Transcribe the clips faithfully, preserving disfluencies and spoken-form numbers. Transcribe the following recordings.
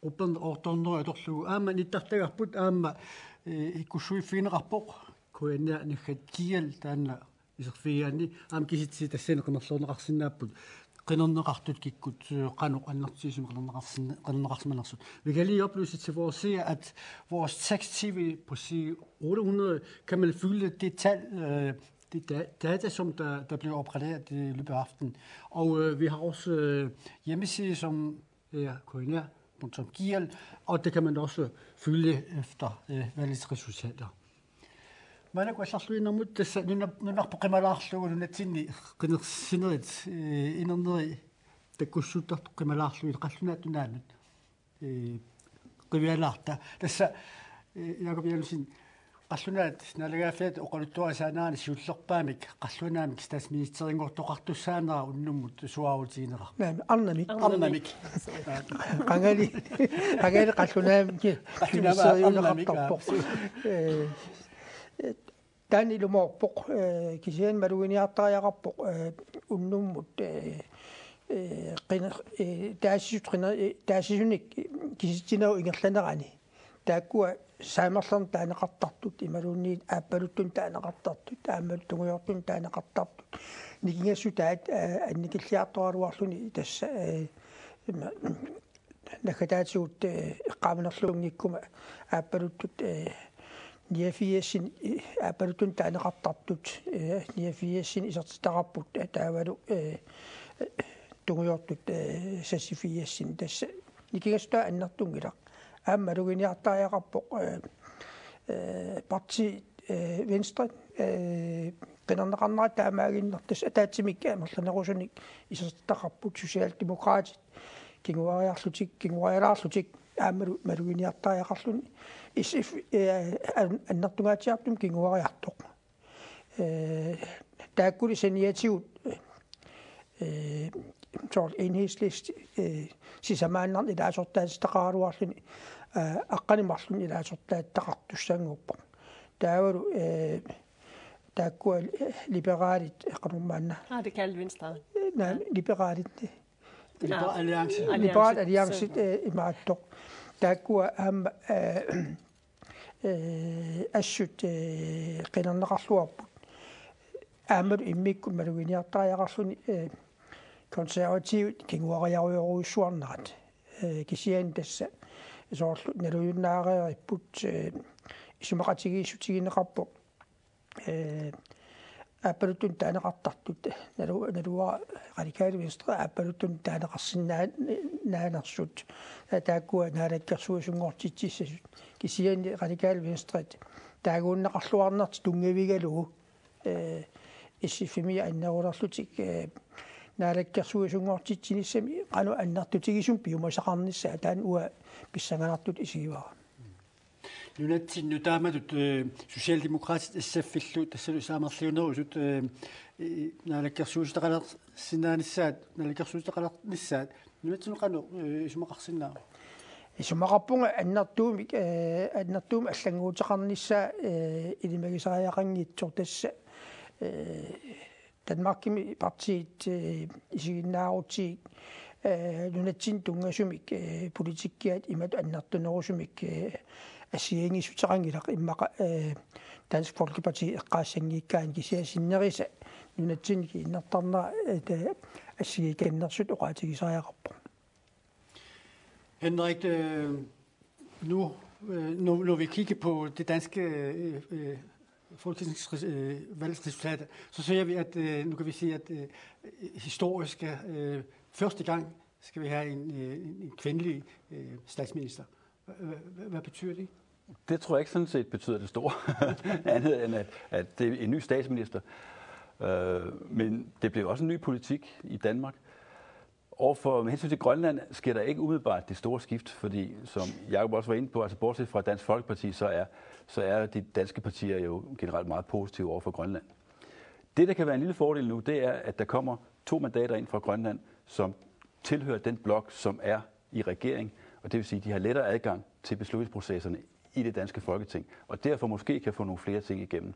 Qupperneq otte hundrede atorlugu aamma nittartagarput aamma, eh, ikkussuiffigineqarpoq K N R naggat G L taanna iserfigigaanni aamma kisitsisit tassani qimerluunneqarsinnaapput qinerneqartut kikkut, eh, qanoq annertutigisumik qinerneqarsinna-, qinerneqarsimanersut. Vi kan lige oplyse til vores seere, at vores tekst-tv på side otte hundrede kan man følge det tal, øh, det da-, data, som der, der blev opgraderet i løbet af aftenen. Og, øh, vi har også, øh, hjemmeside, som er K N R punktum G L, og det kan man også følge efter, øh, valgets resultater. Maannakkut allarluinnarmut tassa nuna-, nunarput qimalaarlugu nunatsinni qinersinerit, eh, inerneri takkussuttartut qimalaarlugit qallunaatut nunaannut, eh, qivialaarta. Tassa, eh, Jakob Jensen, qallunaat naalagaaffiata oqaluttuarisaanerani siullerpaamik qallunaamik statsministerinngortoqartussaanera unnummut suaarutigineqarpoq. Naamik, arnamik. Arnamik. Qangali, qangali qallunaamik. Qallunaamik, arnamik, aa. Ee, taanna ilumoorpoq, ee, kisianni maluginiartariaqarpoq, ee, unnummut, ee, ee, qina-, ee, taasisut qina-, ee, taasisunik kisitsinerup ingerlanerani. Taakkua saamerlernit taaneqartartut, imaluunniit aappaluttunik taaneqartartut, aammalu tungujortunik taaneqartartut. Nikingassutaat, ee, annikilliartoraluarluni tassa, ee, ima-, naggataatigut, ee, eqqaamanerlunngikkuma aappaluttut, ee, niogfirsini, ee, aappaluttunik taaneqartartut, ee, niogfirsini isertitaqarput, ee, taavalu, ee, tungujortut, ee, seksogfirsini tassa nikingassutaat annertunngilaq. Aamma maluginiartariaqarpoq, ee, ee, partii, ee, Venstre, ee, qinerneqarnera taamaaginnartoq tassa ataatsimik amerlanerusunik isertitaqarput Socialdemokraatit kinguariarlutik, kinguarialaarlutik aammalu maluginiartariaqarluni. S F, ee, an-, annertungaatsiartumik kinguariartoq. Ee, taakkuli saniatigut, ee, soorlu Enhedslisten, ee, sisamaannarnik ilaasortaatitaqaraluarluni, ee, aqqaneq-marlunnik ilaasortaatitaqartussanngorpoq. Taavalu, ee, taakkua, ee, liberalit, ee, qanormaanna. Radikale Venstre. Ee, naa, liberalit. Liberal Alliance. Liberal Alliance, ee, imaattoq. Taakkua aamma, ee, ee, assut, ee, qinerneqarluarput. Aammalu immikkut maluginiartariaqarluni, ee, konservativit kinguariarujorujussuarnerat. Ee, kisianni tassa soorlu nalujunnaareeripput, ee, isumaqatigiissutigineqarpoq. Ee, aappaluttunik taaneqartartut, nalu-, naluara Radikale Venstre aappaluttunik taaneqarsinnaa-, naanersut. Ee, taakkua naalakkersuisunngortitsissasut. Kisianni Radikale Venstre taaguunneqarluarnertik tunngavigalugu, ee, S F-imi annerulerlutik, ee, naalakkersuisunngortitsinissami qanoq annertutigisumik piumasaqarnissaa taanna uanga pissanganartutut isigivara. Nunatsinni taamatut, eh, Socialdemokraatit S F-illu tassalu saamerliunerusut, eh, i-, naalakkersuisutaqalersinnaanissaat, naalakkersuisutaqalernissaat, nunatsinni qanoq, eh, isumaqarsinnaava? Isumaqarpunga annertuumik, eh, annertuumik allannguuteqarnissaa, eh, ilimagisariaqanngitsoq tassa, eh, Danmarkimi partiit, eh, isiginnaarutsigik, eh, nunatsinni tunngasumik, eh, politikkiat imatut annertunerusumik, eh, assigiinngissuteqanngilaq immaqa, eh, Dansk Folkeparti eqqaassanngikkaanni kisianni sinnerisa nunatsinni kiinnertarnera, eh, ta-, assigiikkannersut oqaatigisariaqarpoq. Henrik, øh, nu, øh, når, når vi kigger på det danske, øh, øh, folketingsvalgsresultat, så ser vi, at, øh, nu kan vi sige, at, øh, historisk, øh, første gang skal vi have en, øh, en, en kvindelig, øh, statsminister. Hvad, hvad, hvad betyder det? Det tror jeg ikke sådan set betyder det store, andet end at, at det er en ny statsminister. Øh, men det bliver også en ny politik i Danmark. Overfor, med hensyn til Grønland sker der ikke umiddelbart det store skift, fordi, som Jakob også var inde på, altså bortset fra Dansk Folkeparti, så er, så er de danske partier jo generelt meget positive over for Grønland. Det, der kan være en lille fordel nu, det er, at der kommer to mandater ind fra Grønland, som tilhører den blok, som er i regering, og det vil sige, at de har lettere adgang til beslutningsprocesserne i det danske Folketing, og derfor måske kan få nogle flere ting igennem.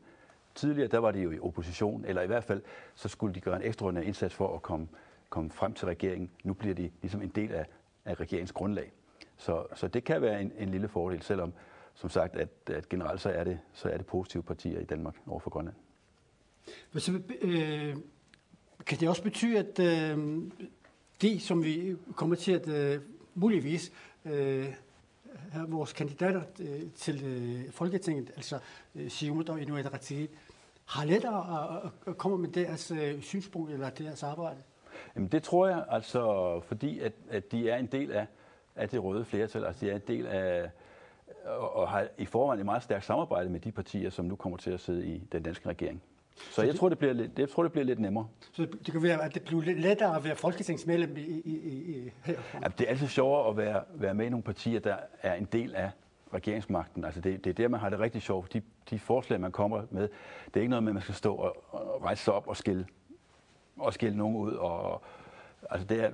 Tidligere, der var de jo i opposition, eller i hvert fald, så skulle de gøre en ekstraordinær indsats for at komme, komme frem til regeringen. Nu bliver de ligesom en del af, af regeringsgrundlag. Så, så det kan være en, en lille fordel, selvom, som sagt, at, at generelt så er det, så er det positive partier i Danmark over for Grønland. Men så, øh, kan det også betyde, at øh, de, som vi kommer til at øh, muligvis øh, have vores kandidater øh, til øh, Folketinget, altså øh, Siumut og Inuit Ataqatigiit, har lettere at, at, at komme med deres øh, synspunkt eller deres arbejde? Jamen det tror jeg altså, fordi at, at de er en del af, af det røde flertal, altså de er en del af, og, og har i forvejen et meget stærkt samarbejde med de partier, som nu kommer til at sidde i den danske regering. Så jeg tror, det bliver lidt, jeg tror, det bliver lidt nemmere. Så det kan være, at det bliver lidt lettere at være folketingsmedlem i, i, i, i her. Ja, det er altid sjovere at være, være med i nogle partier, der er en del af regeringsmagten. Altså det, det er der, man har det rigtig sjovt. De, de forslag, man kommer med, det er ikke noget med, at man skal stå og, og rejse sig op og skille, og skille nogen ud. Og, altså det, er,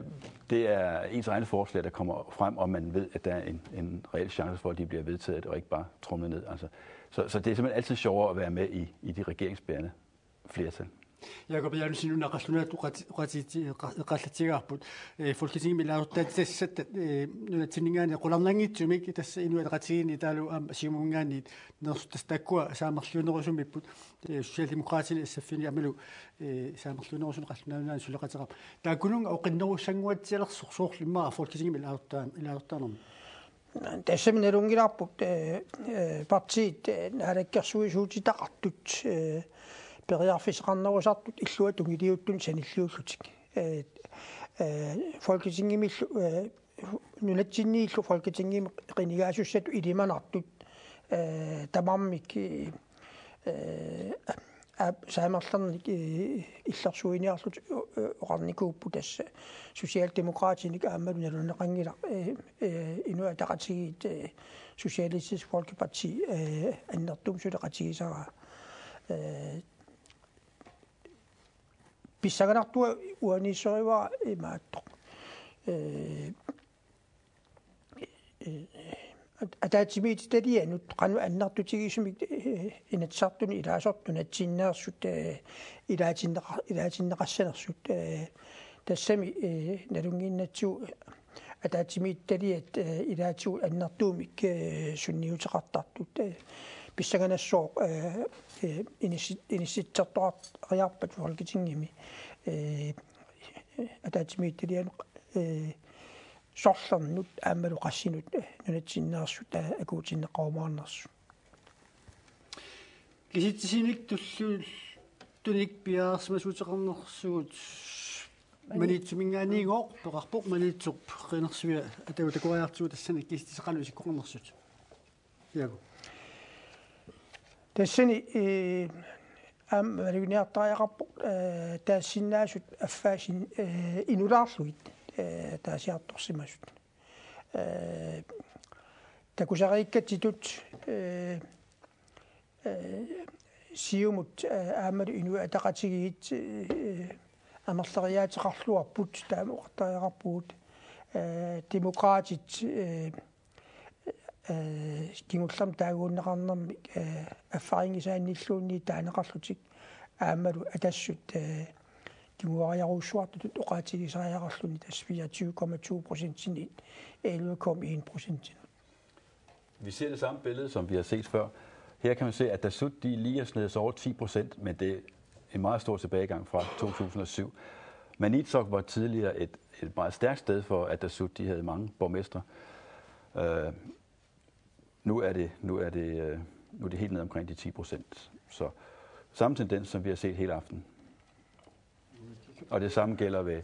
det er ens egne forslag, der kommer frem, og man ved, at der er en, en reel chance for, at de bliver vedtaget og ikke bare tromlet ned. Altså, så, så det er simpelthen altid sjovere at være med i, i de regeringsbærende flertal. Jakob Jansen, una qallunaat uqati- uqati- qa- qalatigaarput. Eh, Folketingimi ilaasortaatitassat eh, nunatsinninngaanniit qularnanngitsumik tassa Inuit Ataqatigiinni taavalu aamma Siumuminngaanniit nersut tassa taakkua saamerliunerusumiipput. Eh, Socialdemokratini S F-ini aammalu eh, saamerliunerusuni qallunaat nunaanni suleqateqarput. Taakkununnga oqinnerussannguatsialersoq soorlu immaqa Folketingimi ilaasortaa- ilaasortaanermi. Tassami nalunngilarput eh, eh, partiit eh, naalakkersuisuutitaqartut eh, periarfissaqarnerusartut illuatungiliuttut sanilliullutik. Eh, eh, Folketingimillu eh, nunatsinniillu Folketingimi qinigaasussatut ilimanartut eh, tamarmik eh, eh, aap saamerlernik eh, illersuiniarlutik eh, oqarnikuupput tassa Socialdemokratinik aammalu naluneqanngilaq eh, eh, Inuit Ataqatigiit eh, Socialistisk Folkeparti eh, annertuumik suleqatigisaraa. Eh, pissanganartua uaniissorivara imaattoq. Eh, eh, at- ataatsimiititalianut qanoq annertutigisumik eh, Inatsisartuni ilaasortat nunatsinneersut eh, ilaatinneqa- ilaatinneqassanersut eh, tassami eh, nalunnginnatsigu ataatsimiititaliat eh, ilaatigut annertuumik eh, sunniuteqartartut eh, pissanganassooq eh, eh, inissi- inissitsertoqariarpat Folketingimi eh, ataatsimiititalianut eh, sorlernut aammalu qassinut eh, nunatsinneersut eh, akuutinneqarumaarnersut. Kisitsisinik tulluuttunik piareersimasuuteqarnersugut Maniitsuminngaanniigooq peqarpoq Maniitsup qinersiviat atagu takoriartigu tassani kisitsisit qanoq isikkoqarnersut. Jakob. Tassani eh, aamma maluginiartariaqarpoq eh, taassinnaasut affaasinnaasut eh, inulaarlugit eh, taasiartorsimasut. Eh, takusariikkatsitut eh, eh, Siumut eh, aammalu Inuit Ataqatigiit eh, amerleriaateqarluarput taama oqartariaqarpugut eh, Demokraatit eh, eh, kingullermik taaguunneqarnermik eh, affarinngisaannilluunniit taaneqarlutik aammalu Atassut eh, kinguariarujussuartutut oqaatigisariaqarluni tassa fireogtyve komma to procentinit elleve komma en procentinut. Vi ser det samme billede, som vi har set før. Her kan man se, at Atassut, de lige har sneget sig over ti procent, men det er en meget stor tilbagegang fra to tusind og syv. Maniitsoq var tidligere et, et meget stærkt sted for Atassut. De havde mange borgmestre. Øh, nu er det, nu er det, øh, nu er det helt ned omkring de ti procent. Så samme tendens, som vi har set hele aftenen. Og det samme gælder ved,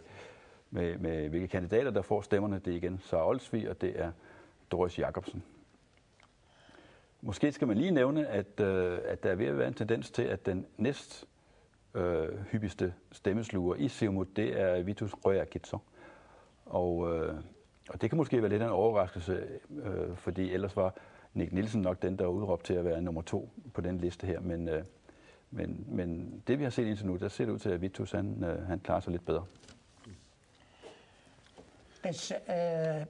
med, med, hvilke kandidater, der får stemmerne. Det er igen Sara Olsvig, og det er Doris Jakobsen. Måske skal man lige nævne, at, øh, at der er ved at være en tendens til, at den næst øh, hyppigste stemmesluger i Siumut, det er Vittus Qujaukitsoq. Og, øh, og det kan måske være lidt af en overraskelse, øh, fordi ellers var Nick Nielsen nok den, der var udråbt til at være nummer to på den liste her. Men, øh, men, men det vi har set indtil nu, der ser det ud til, at Vittus han, øh, han klarer sig lidt bedre. Tassa eh,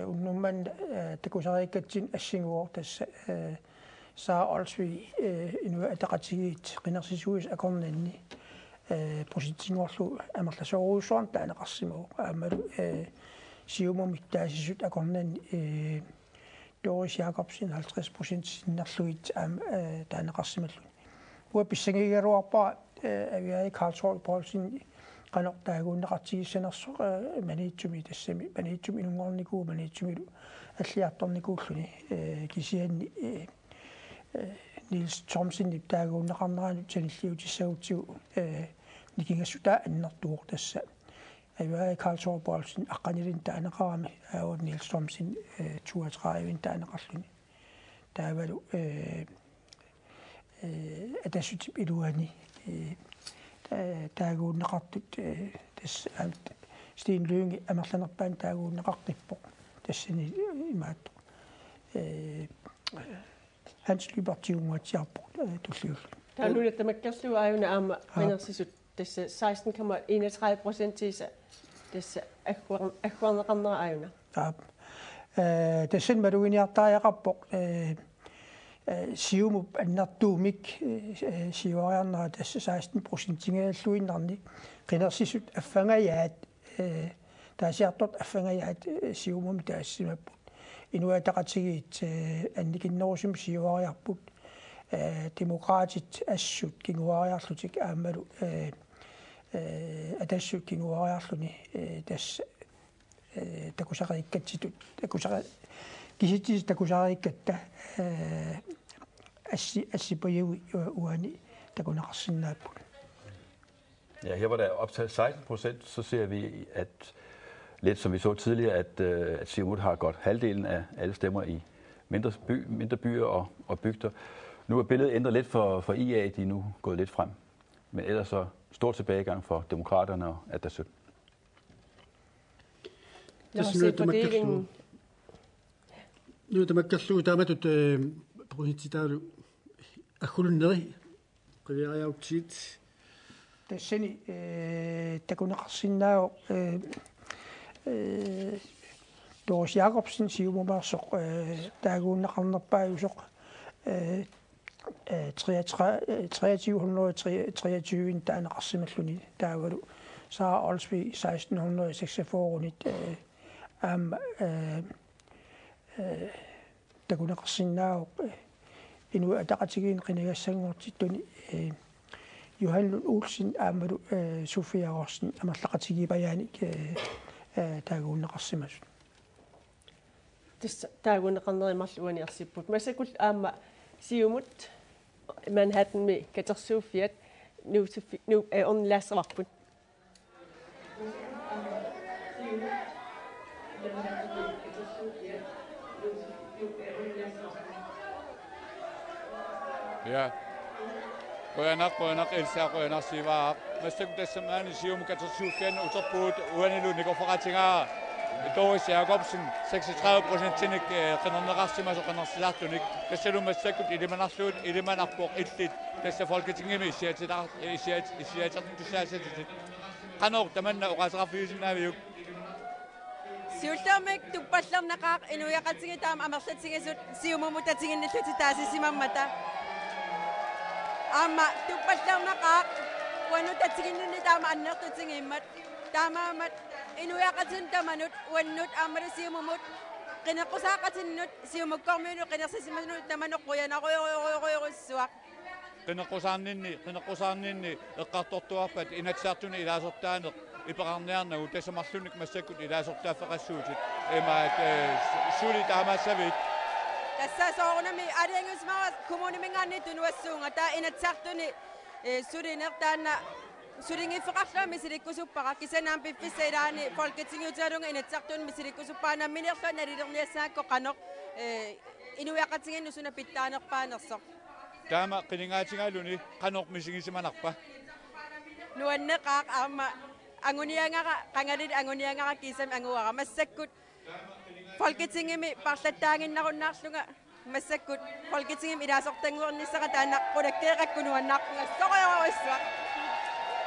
eh, unnummanna eh, takusariikkatsinnut assiguvoq tassa eh, Sara Olsvig eh, Inuit Ataqatigiit qinersisuisa akornanni eh, procentinngorlugu amerlasoorujussuarnik taaneqarsimavoq aammalu eh, Siumumit taasisut akornanni, eh, Doris Jakobsen halvtreds procent sinnerlugit aamma, eh, taaneqarsimalluni. Uanga pissangagigaluarpara, eh, Aviaja Karlsruhe Poulsen qanoq taaguunneqartigissanersoq, eh, Maniitsumi tassami, Maniitsumi inunngornikuuvoq, Maniitsumilu alliartornikuulluni, eh, kisianni, eh, eh, Niels Thomsenip taaguunneqarneranut sanilliutissagutsigu, eh, nikingassutaa annertuvoq tassa. Aviaja Karlsruhe Poulsen aqqanilinnik taaneqarami, aamma Niels Thomsen, eh, toogtredive taaneqarluni. Taavalu, eh, eh, Atassutip iluani, eh, ta-, taaguunneqartut, eh, tassa aamma Steen Lynge amerlanerpaani taaguunneqartippoq. Tassani imaattoq. Eh, Hans Lyberth tigunnguatsiarpoq, eh, tulliulluni. Taanuna tamakkerlugu aajuna aamma Aap. Qinersisut tassa seksten komma enogtredive procentiisa tassa agguar-, agguarneqarnera aajuna. Aap. Eh, tassani maluginiartariaqarpoq, eh, eh, Siumup annertuumik, eh, eh, siuariarnera tassa seksten procentingajalluinnarni qinersisut affangajaat, eh, taasiartortut affangajaat, eh, Siumumit taasisimapput. Inuit Ataqatigiit, eh, annikinnerusumik siuariarput, eh, Demokraatit assut kinguariarlutik aammalu, eh, eh, Atassut kinguariarluni, eh, tassa, eh, takusariikkatsitut, takusari-, kisitsisit takusariikkatta, eh, assi-, assipajui u-, uani takuneqarsinnaapput. Ja, her hvor der er op til seksten procent, så ser vi, at lidt som vi så tidligere, at, øh, at Siumut har godt halvdelen af alle stemmer i mindre, by, mindre byer og, og bygder. Nu er billedet ændret lidt for, for I A, de er nu gået lidt frem. Men ellers så stor tilbagegang for Demokraterne og Atassut. Lad os se fordelingen. Nuuta makkerlugu taamatut, eh, procentsitaalu aggulunneri qiviariarutsigit. Tassani, eh, takuneqarsinnaavoq, eh, eh, Doris Jakobsen Siumumeersoq, eh, taaguunneqarnerpaajusoq, eh, eh, treogtredive, eh, treogtyve hundrede treogtyve taaneqarsimalluni taavalu Sara Olsvig seksten hundrede seksogfyrre, eh, aamma, eh, eh, takuneqarsinnaavoq, eh, Inuit Ataqatigiinni qinigassanngortittuni, eh, Johan Lund Olsen aammalu, eh, Sofia Rossen amerlaqatigiipajaanik, eh, eh, taaguunneqarsimasut. Tassa taaguunneqarneri marluk uani ersipput. Massakkut aamma Siumut Manhattanimi katersuuffiat nuusuffi-, nu-, eh, ornilaassavarput. Ja. Qujanaq, qujanaq, Elsa, qujanaq, Sivaaq. Massakkut tassa maani Siumut katersuuffianni uterpugut, uanilu nikorfaqaatigaara Doris Jakobsen seksogtredive procentinik, eh, qinerneqarsimasoq qinersisartunik. Tassalu massakkut ilimanarlugit, ilimanarpoq illit tassa Folketingimi issiatita-, issiat-, issiatertussaassatit. Qanoq tamanna oqaaseqarfigisinnaaviuk? Siullermik tuppallernaqaaq inuiaqatigiit taama amerlatigisut Siumumut tatiginnillutik taasisimammata. Aamma tuppallernaqaaq uannut tatiginninneq taama annertutigiimmat. Taamaammat inuiaqatinnut tamanut uannut aammalu Siumumut qineqqusaaqatinnut Siumukkormiunut qinersisimanut tamanut qujanarujorujorujorujussuaq. Qineqqusaarninni, qineqqusaarninni eqqartortuarpat Inatsisartuni ilaasortaaneq ipeqarniarnagu, tassa marlunnik massakkut ilaasortaaffeqassuutit. Imaat, eh, suli taamaassavit? Tassa soorunami aalajangiusimavara kommuniminngaanniit tunuassuunga, taava Inatsisartuni, eh, sulineq taanna sulinngiffeqarlunga misilikkusuppara, kisianni aamma piffissap ilaani Folketingiutigalugu Inatsisartuni misilikkusuppara, nammineerlunga nalilerniassagakku qanoq, eh, inuiaqatigiinnut suna pitsaanerpaanersoq. Taama qinigaatigaluni qanoq misigisimanarpa? Nuanneqaaq, aamma anguniagara, qangali anguniagara kiisami anguara. Massakkut Folketingimi parlattaaginnarunnaarlunga, massakkut Folketingimi ilaasortannguernissara, taanna qulakkeerakku nuannaarpunga, sorujorujussuaq.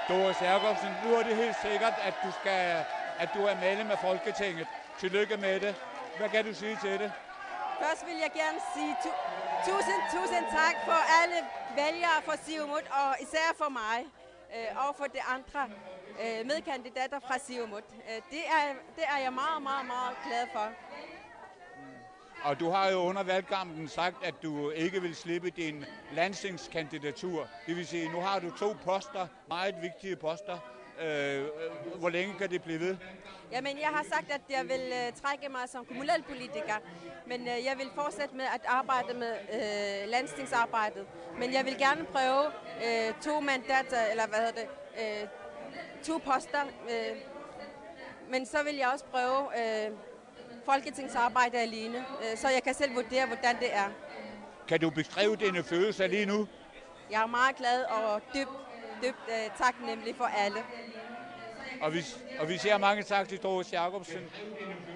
Doris Jakobsen, nu er det helt sikkert, at du skal, at du er medlem af Folketinget. Tillykke med det. Hvad kan du sige til det? Først vil jeg gerne sige tu-, tusind, tusind tak for alle vælgere for Siumut, og især for mig, øh, og for de andre. øh, medkandidater fra Siumut. Øh, det, er, det er jeg meget, meget, meget glad for. Og du har jo under valgkampen sagt, at du ikke vil slippe din landstingskandidatur. Det vil sige, nu har du to poster, meget vigtige poster. Øh, øh, hvor længe kan det blive ved? Jamen, jeg har sagt, at jeg vil øh, trække mig som kommunalpolitiker, men øh, jeg vil fortsætte med at arbejde med øh, landstingsarbejdet. Men jeg vil gerne prøve øh, to mandater, eller hvad hedder det, øh, to poster. Øh, men så vil jeg også prøve øh, folketingsarbejde alene, øh, så jeg kan selv vurdere, hvordan det er. Kan du beskrive dine følelser lige nu? Jeg er meget glad og dybt, dybt øh, taknemmelig for alle. Og vi, og vi siger mange tak til Doris Jakobsen,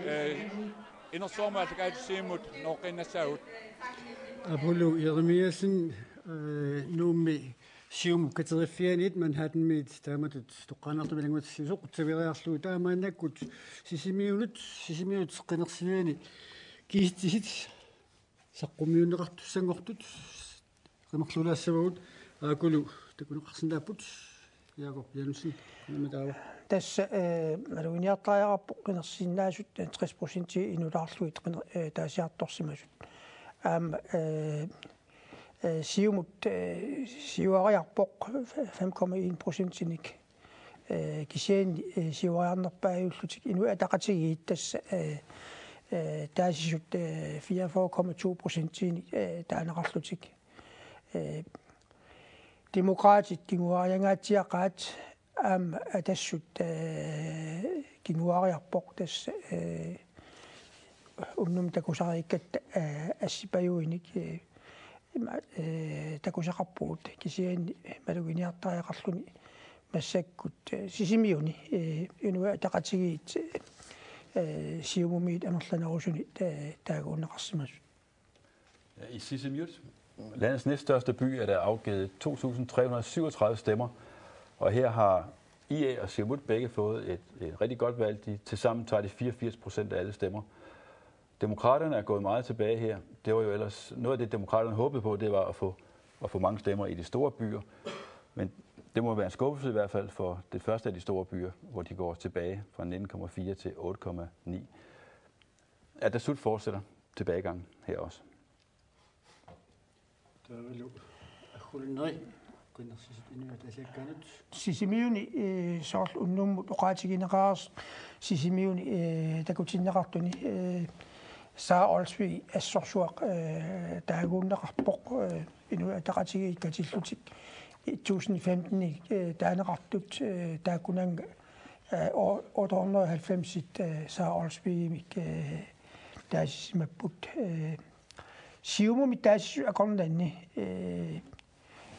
øh, Innersuarmi Aallakaatitut Siumut, Nooqqinnassaagut. Apollo Jeremiassen, øh, Nuummi Siumut kateriffianit Manhattanimiit taamatut toqqaannartumik ilanngutassiusoq, qutsavigeriarlugu taamaannakkut Sisimiunut, Sisimiut qinersiviani kiissitit saqqummiunneqartussanngortut qimerlulaassavagut, aakkulu takuneqarsinnaapput. Jakob Jensen, namitaava. Tassa øh, maluginiartariaqarpoq qinersisinnaasut tres procent inulaarlugit qiner- øh, taasiartorsimasut. Aamma øh, øh, Siumut øh, siuariarpoq fem komma en procentinik øh, kisianni øh, siuariarnerpaajullutik Inuit Ataqatigiit tassa øh, øh, taasisut øh, fireogfyrre komma to procentinik øh, taaneqarlutik. Øh, Demokraatit kinguariangaatsiaqaat aamma Atassut øh, kinguariarpoq tassa øh, unnuk takusariikkatta øh, assipajuinik øh, ima- øh, takusaqarpugut kisianni maluginiartariaqarluni massakkut øh, Sisimiuni øh, Inuit Ataqatigiit øh, Siumumiit amerlanerusunit øh, taaguunneqarsimasut. Ja, i Sisimiut, landets næststørste by, er der afgivet to tusind tre hundrede syvogtredive stemmer, og her har I A og Siumut begge fået et, et rigtig godt valg. De, tilsammen tager de fireogfirs procent af alle stemmer. Demokraterne er gået meget tilbage her. Det var jo ellers noget af det, Demokraterne håbede på, det var at få, at få mange stemmer i de store byer. Men det må være en skuffelse i hvert fald for det første af de store byer, hvor de går tilbage fra nitten komma fire til otte komma ni. Atassut fortsætter tilbagegangen her også. Taavalu aggulinneri qinersisut Inuit Ataqatigiit. Sisimiuni øh, soorlu unnummut oqaatigineqareersoq Sisimiuni øh, takutinneqartuni øh, Sara Olsvig assorsuaq øh, taaguunneqarpoq øh, Inuit Ataqatigiit katillutik to tusind femten øh, taaneqartut øh, taakkunannga øh, o- otte hundrede og halvfems øh, Sara Olsvigimik øh, taasisimapput øh, Siumumi taasisut akornanni øh,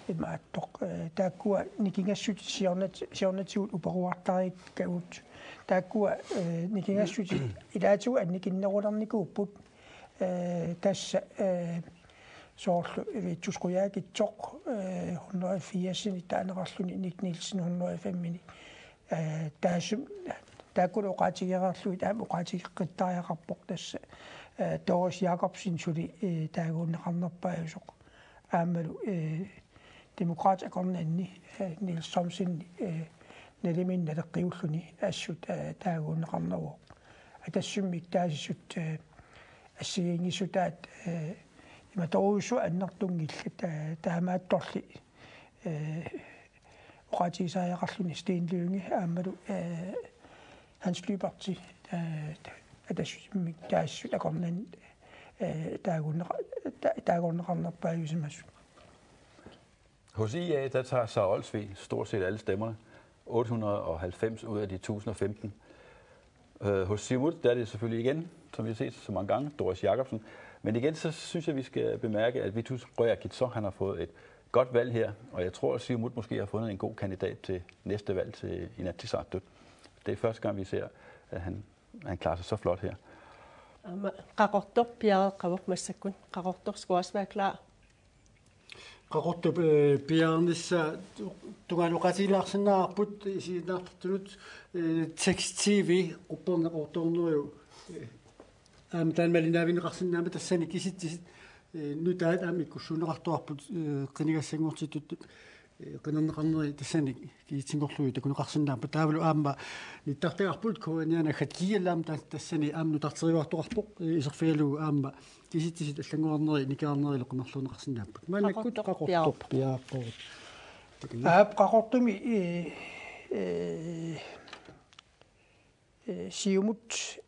imaattoq øh, taakkua nikingassutit siornat- siornatigut uparuartariikkagut taakkua øh, nikingassutit ilaatigut annikinnerulernikuupput øh, tassa øh, soorlu Vittus Qujaukitsoq øh, hundrede og firs taaneqarluni Nick Nielsen hundrede og fem øh, taassum taakkulu oqaatigereerlugit aamma oqaatigeqqittariaqarpoq tassa øh, Doris Jakobsen suli øh, taaguunneqarnerpaajusoq aammalu øh, Demokraatit akornanni øh, Niels Thomsen øh, nalimiinneq naleqqiulluni assut øh, taaguunneqarneruvoq. Atassummik taasisut øh, assigiinngissutaat øh, imatorujussuaq annertunngillat øh, taamaattorli øh, oqaatigisariaqarluni Steen Lynge aammalu øh, Hans Lyberth øh, Atassummik taasisut akornanni øh, taaguunneqa- ta- taaguunneqarnerpaajusimasut. Hos I A, der tager Sara Olsvig stort set alle stemmerne. Otte hundrede og halvfems ud af de tusind og femten. Øh, hos Siumut, der er det selvfølgelig igen, som vi har set så mange gange, Doris Jakobsen. Men igen, så synes jeg, vi skal bemærke, at Vittus Qujaukitsoq, han har fået et godt valg her, og jeg tror, at Siumut måske har fundet en god kandidat til næste valg til Inatsisartut. Det er første gang, vi ser, at han, han klarer sig så flot her. Aamma Qaqortoq piareeqqavoq massakkut. Qaqortoq skulle også være klar. Qaqortup øh, piaarnissaa tungaanut oqaatigilaarsinnaavarput isiginnaartartunut øh, Tekst-TV qupperneq otte hundrede øh, aamma taanna malinnaavinneqarsinnaammata tassani kisitsisit øh, nutaat aamma ikkussuunneqartuarput øh, qinigassanngortitut Qinerneqarneri tassani kisitsisinngorlugit takuneqarsinnaapput, taavalu aamma nittartagarput K N R-naggat kiillaam ta-, tassani aamma nutarteriuartoqarpoq, iserfigalugu aamma kisitsisit allanngorarneri nikerarnerilu qimerluunneqarsinnaapput. Maannakkut Qaqortorpiaq. Qaqortorpiaq. Aap, Qaqortumi, ee, ee, ee, Siumut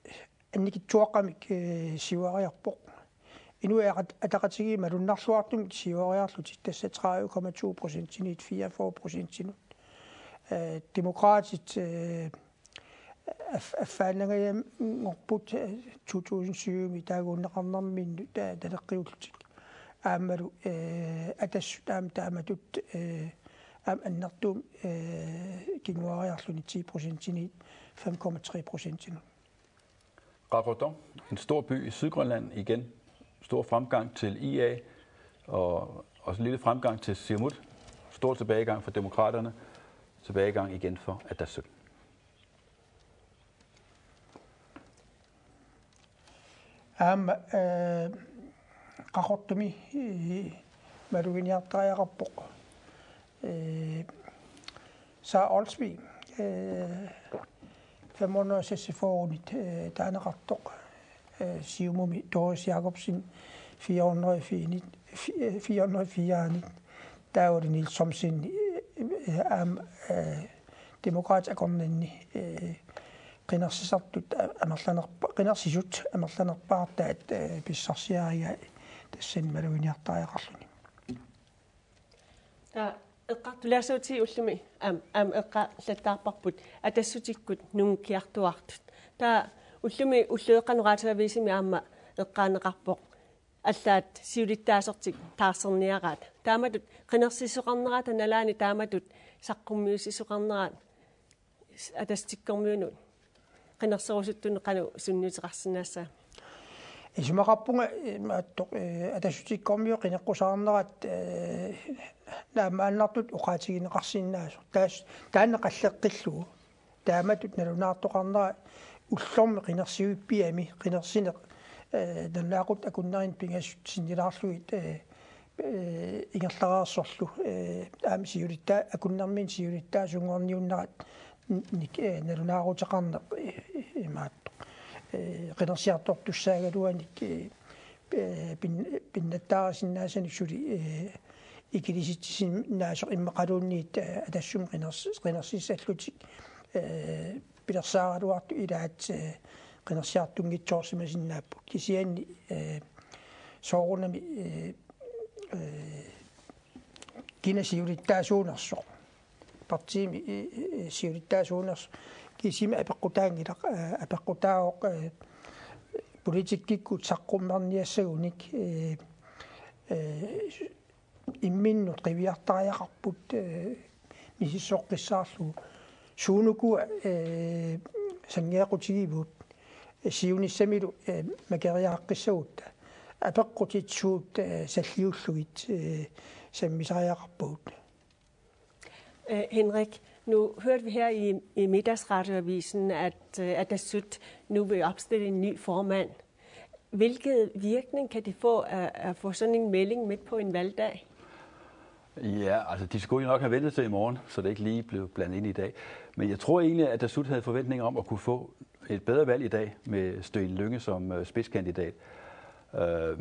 annikitsuaqqamik, ee, siuariarpoq. Inuit Ataqatigiit malunnarluartumik siuariarlutik, tassa tredive komma to procentinit fireogfyrre procentinut. Ee, Demokraatit, ee, af-, affaannangajanngorput, ee, to tusind syv-mi taaguunneqarnerminnut ta-, taleqqiullutik. Aammalu, ee, Atassut aamma taamatut, ee, aamma annertuumik, ee, kinguariarluni ti procentinit fem komma tre procentinut. Qaqortoq, en stor by i Sydgrønland, igen stor fremgang til I A, og også en lille fremgang til Siumut. Stor tilbagegang for Demokraterne, tilbagegang igen for Atassut. Aamma, ee, Qaqortumi, ee, maluginiartariaqarpoq. Ee, Sara Olsvig, ee, fem hundrede og seksogfyrre-nit, ee, taaneqartoq, ee, Siumumi Doris Jakobsen fire hundrede og fire-nit, fi-, ee, fire hundrede og fire-nit, taavalu Niels Thomsen, ee, ee, aamma, ee, Demokraatit akornanni, ee, qinersisartut a-, amerlanerpa-, qinersisut amerlanerpaartaat, ee, pissarsiarigai tassani maluginiartariaqarluni. Taa eqqartulaassuutit ullumi aam-, aamma eqqaallattaarparput Atassutikkut nungukkiartuaartut. Taa ullumi ulloqeqqanut Radioavisimi aamma eqqaaneqarpoq allaat siulittaasortik taarserniaraat. Taamatut qinersisoqarnerata nalaani taamatut saqqummiussisoqarneraat Atassutikkormiunut qinerserusuttunut qanoq sunniuteqarsinnaassavat? Isumaqarpunga, ee, maattoq, ee, Atassutikkormiut qineqqusaarnerat, ee, naammaannartutut oqaatigineqarsinnaasoq. Taas-, taanna qalleqqillugu. Taamatut nalunaartoqarnera ullormi qinersivippiami, qinersineq, ee, nalunaaqutaq akunnerinik pingasut sinnilaarlugit, ee, ee, ingerlareersorlu, ee, aamma siulittaa-, akunnerminni siulittaasunngorniunnerat n-, nik-, ee, nalunaaruteqarneq, ee, imaattoq. Ee, qinersiartortussaagaluanik, ee, ee, pin-, pinnattaarisinnaasanik suli, ee, ikilisitsisinnaasoq immaqaluunniit, ee, Atassummi qiners-, qinersissallutik, ee, pilersaaraluartut ilaat, ee, qinersiartunngitsoorsimasinnaapput. Kisianni, ee, soorunami, ee, ee, kina siulittaasuunersoq. Partiimi, ee, ee, siulittaasuunersoq. Kisimi apeqqutaanngilaq, ee, apeqqutaavoq, ee, politikkikkut saqqummerniassagunik, ee, ee, imminnut qiviartariaqarput, ee, misissoqqissaarlugu. Suunukua, ee, sanngeeqqutigivugut, ee, siunissamilu, ee, makeriaaqqissagutta. Apeqqutit suut, ee, salliullugit, ee, sammisariaqarpagut. Øh, Henrik, nu hørte vi her i, i middagsradioavisen, at, øh, Atassut nu vil opstille en ny formand. Hvilken virkning kan det få at, at få sådan en melding midt på en valgdag? Ja, altså, de skulle jo nok have ventet til i morgen, så det ikke lige blev blandet ind i dag. Men jeg tror egentlig, at Atassut havde forventninger om at kunne få et bedre valg i dag med Støen Lynge som, øh, spidskandidat. Øh,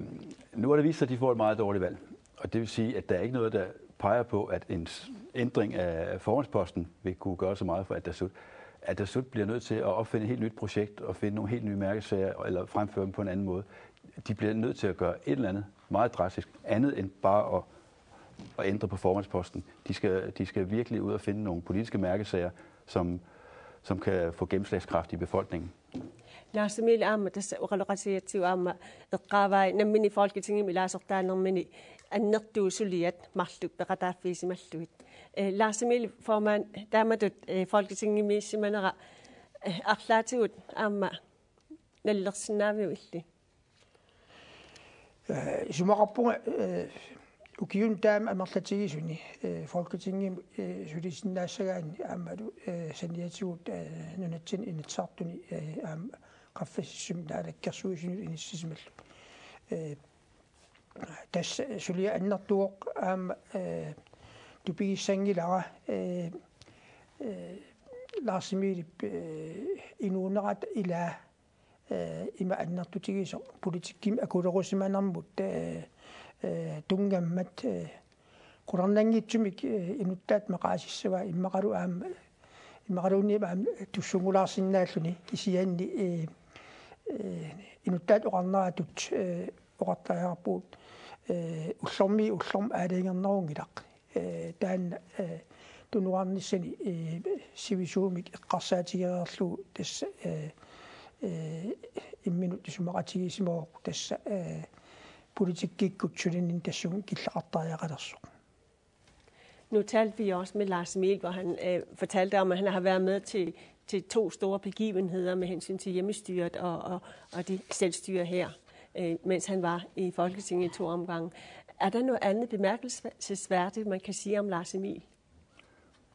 nu har det vist sig, at de får et meget dårligt valg. Og det vil sige, at der er ikke noget, der peger på, at en s-, ændring af formandsposten vil kunne gøre så meget for Atassut. Atassut bliver nødt til at opfinde et helt nyt projekt og finde nogle helt nye mærkesager, eller fremføre dem på en anden måde. De bliver nødt til at gøre et eller andet meget drastisk, andet end bare at, at ændre på formandsposten. De skal, de skal virkelig ud og finde nogle politiske mærkesager, som, som kan få gennemslagskraft i befolkningen. Lars Emil, aamma tassa oqaloqatigigatsigu aamma eqqaavai nammineq Folketingimi ilaasortaanermini annertuut suliat marluk peqataaffigisimallugit. Øh, Lars Emil, formand, taamatut, øh, Folketingimiissimanera, øh, arlaatigut aamma nalilersinnaaviuk illit? Øh, isumaqarpunga, øh, ukiuni taama amerlatigisuni, øh, Folketingimi, øh, sulisinnaassagaanni aammalu, øh, saniatigut, øh, nunatsinni Inatsisartuni, øh, aamma qaffasissumi naalakkersuisunut inissisimalluni. Øh, tassa suliaq annertuvoq aamma, øh, Tupigissanngilara, eh, eh, Lars Emilip, eh, inuunerata ilaa, eh, ima annertutigisoq politikkimi akulerusimanermut, eh, eh, tunngammat, eh, qularnanngitsumik, eh, inuttaat maqaasissavaa immaqalu aamma, immaqaluunniit aamma tussunngulaarsinnaalluni kisianni, eh, eh, inuttaat oqarneratut, eh, oqartariaqarpugut, eh, ullormiit ullormut aalajangernerunngilaq. Eh, taanna, eh, tunuarnissani, eh, sivisuumik eqqarsaatigereerlugu tassa, eh, eh, imminut isumaqatigiissimavoq tassa, eh, politikkikkut sulininni tassunga killeqartariaqalersoq. Nu talte vi også med Lars Emil, hvor han øh, fortalte om, at han har været med til, til to store begivenheder med hensyn til hjemmestyret og, og, og det selvstyre her, øh, mens han var i Folketinget i to omgange. Er der noget andet bemærkelsesværdigt, man kan sige om Lars Emil?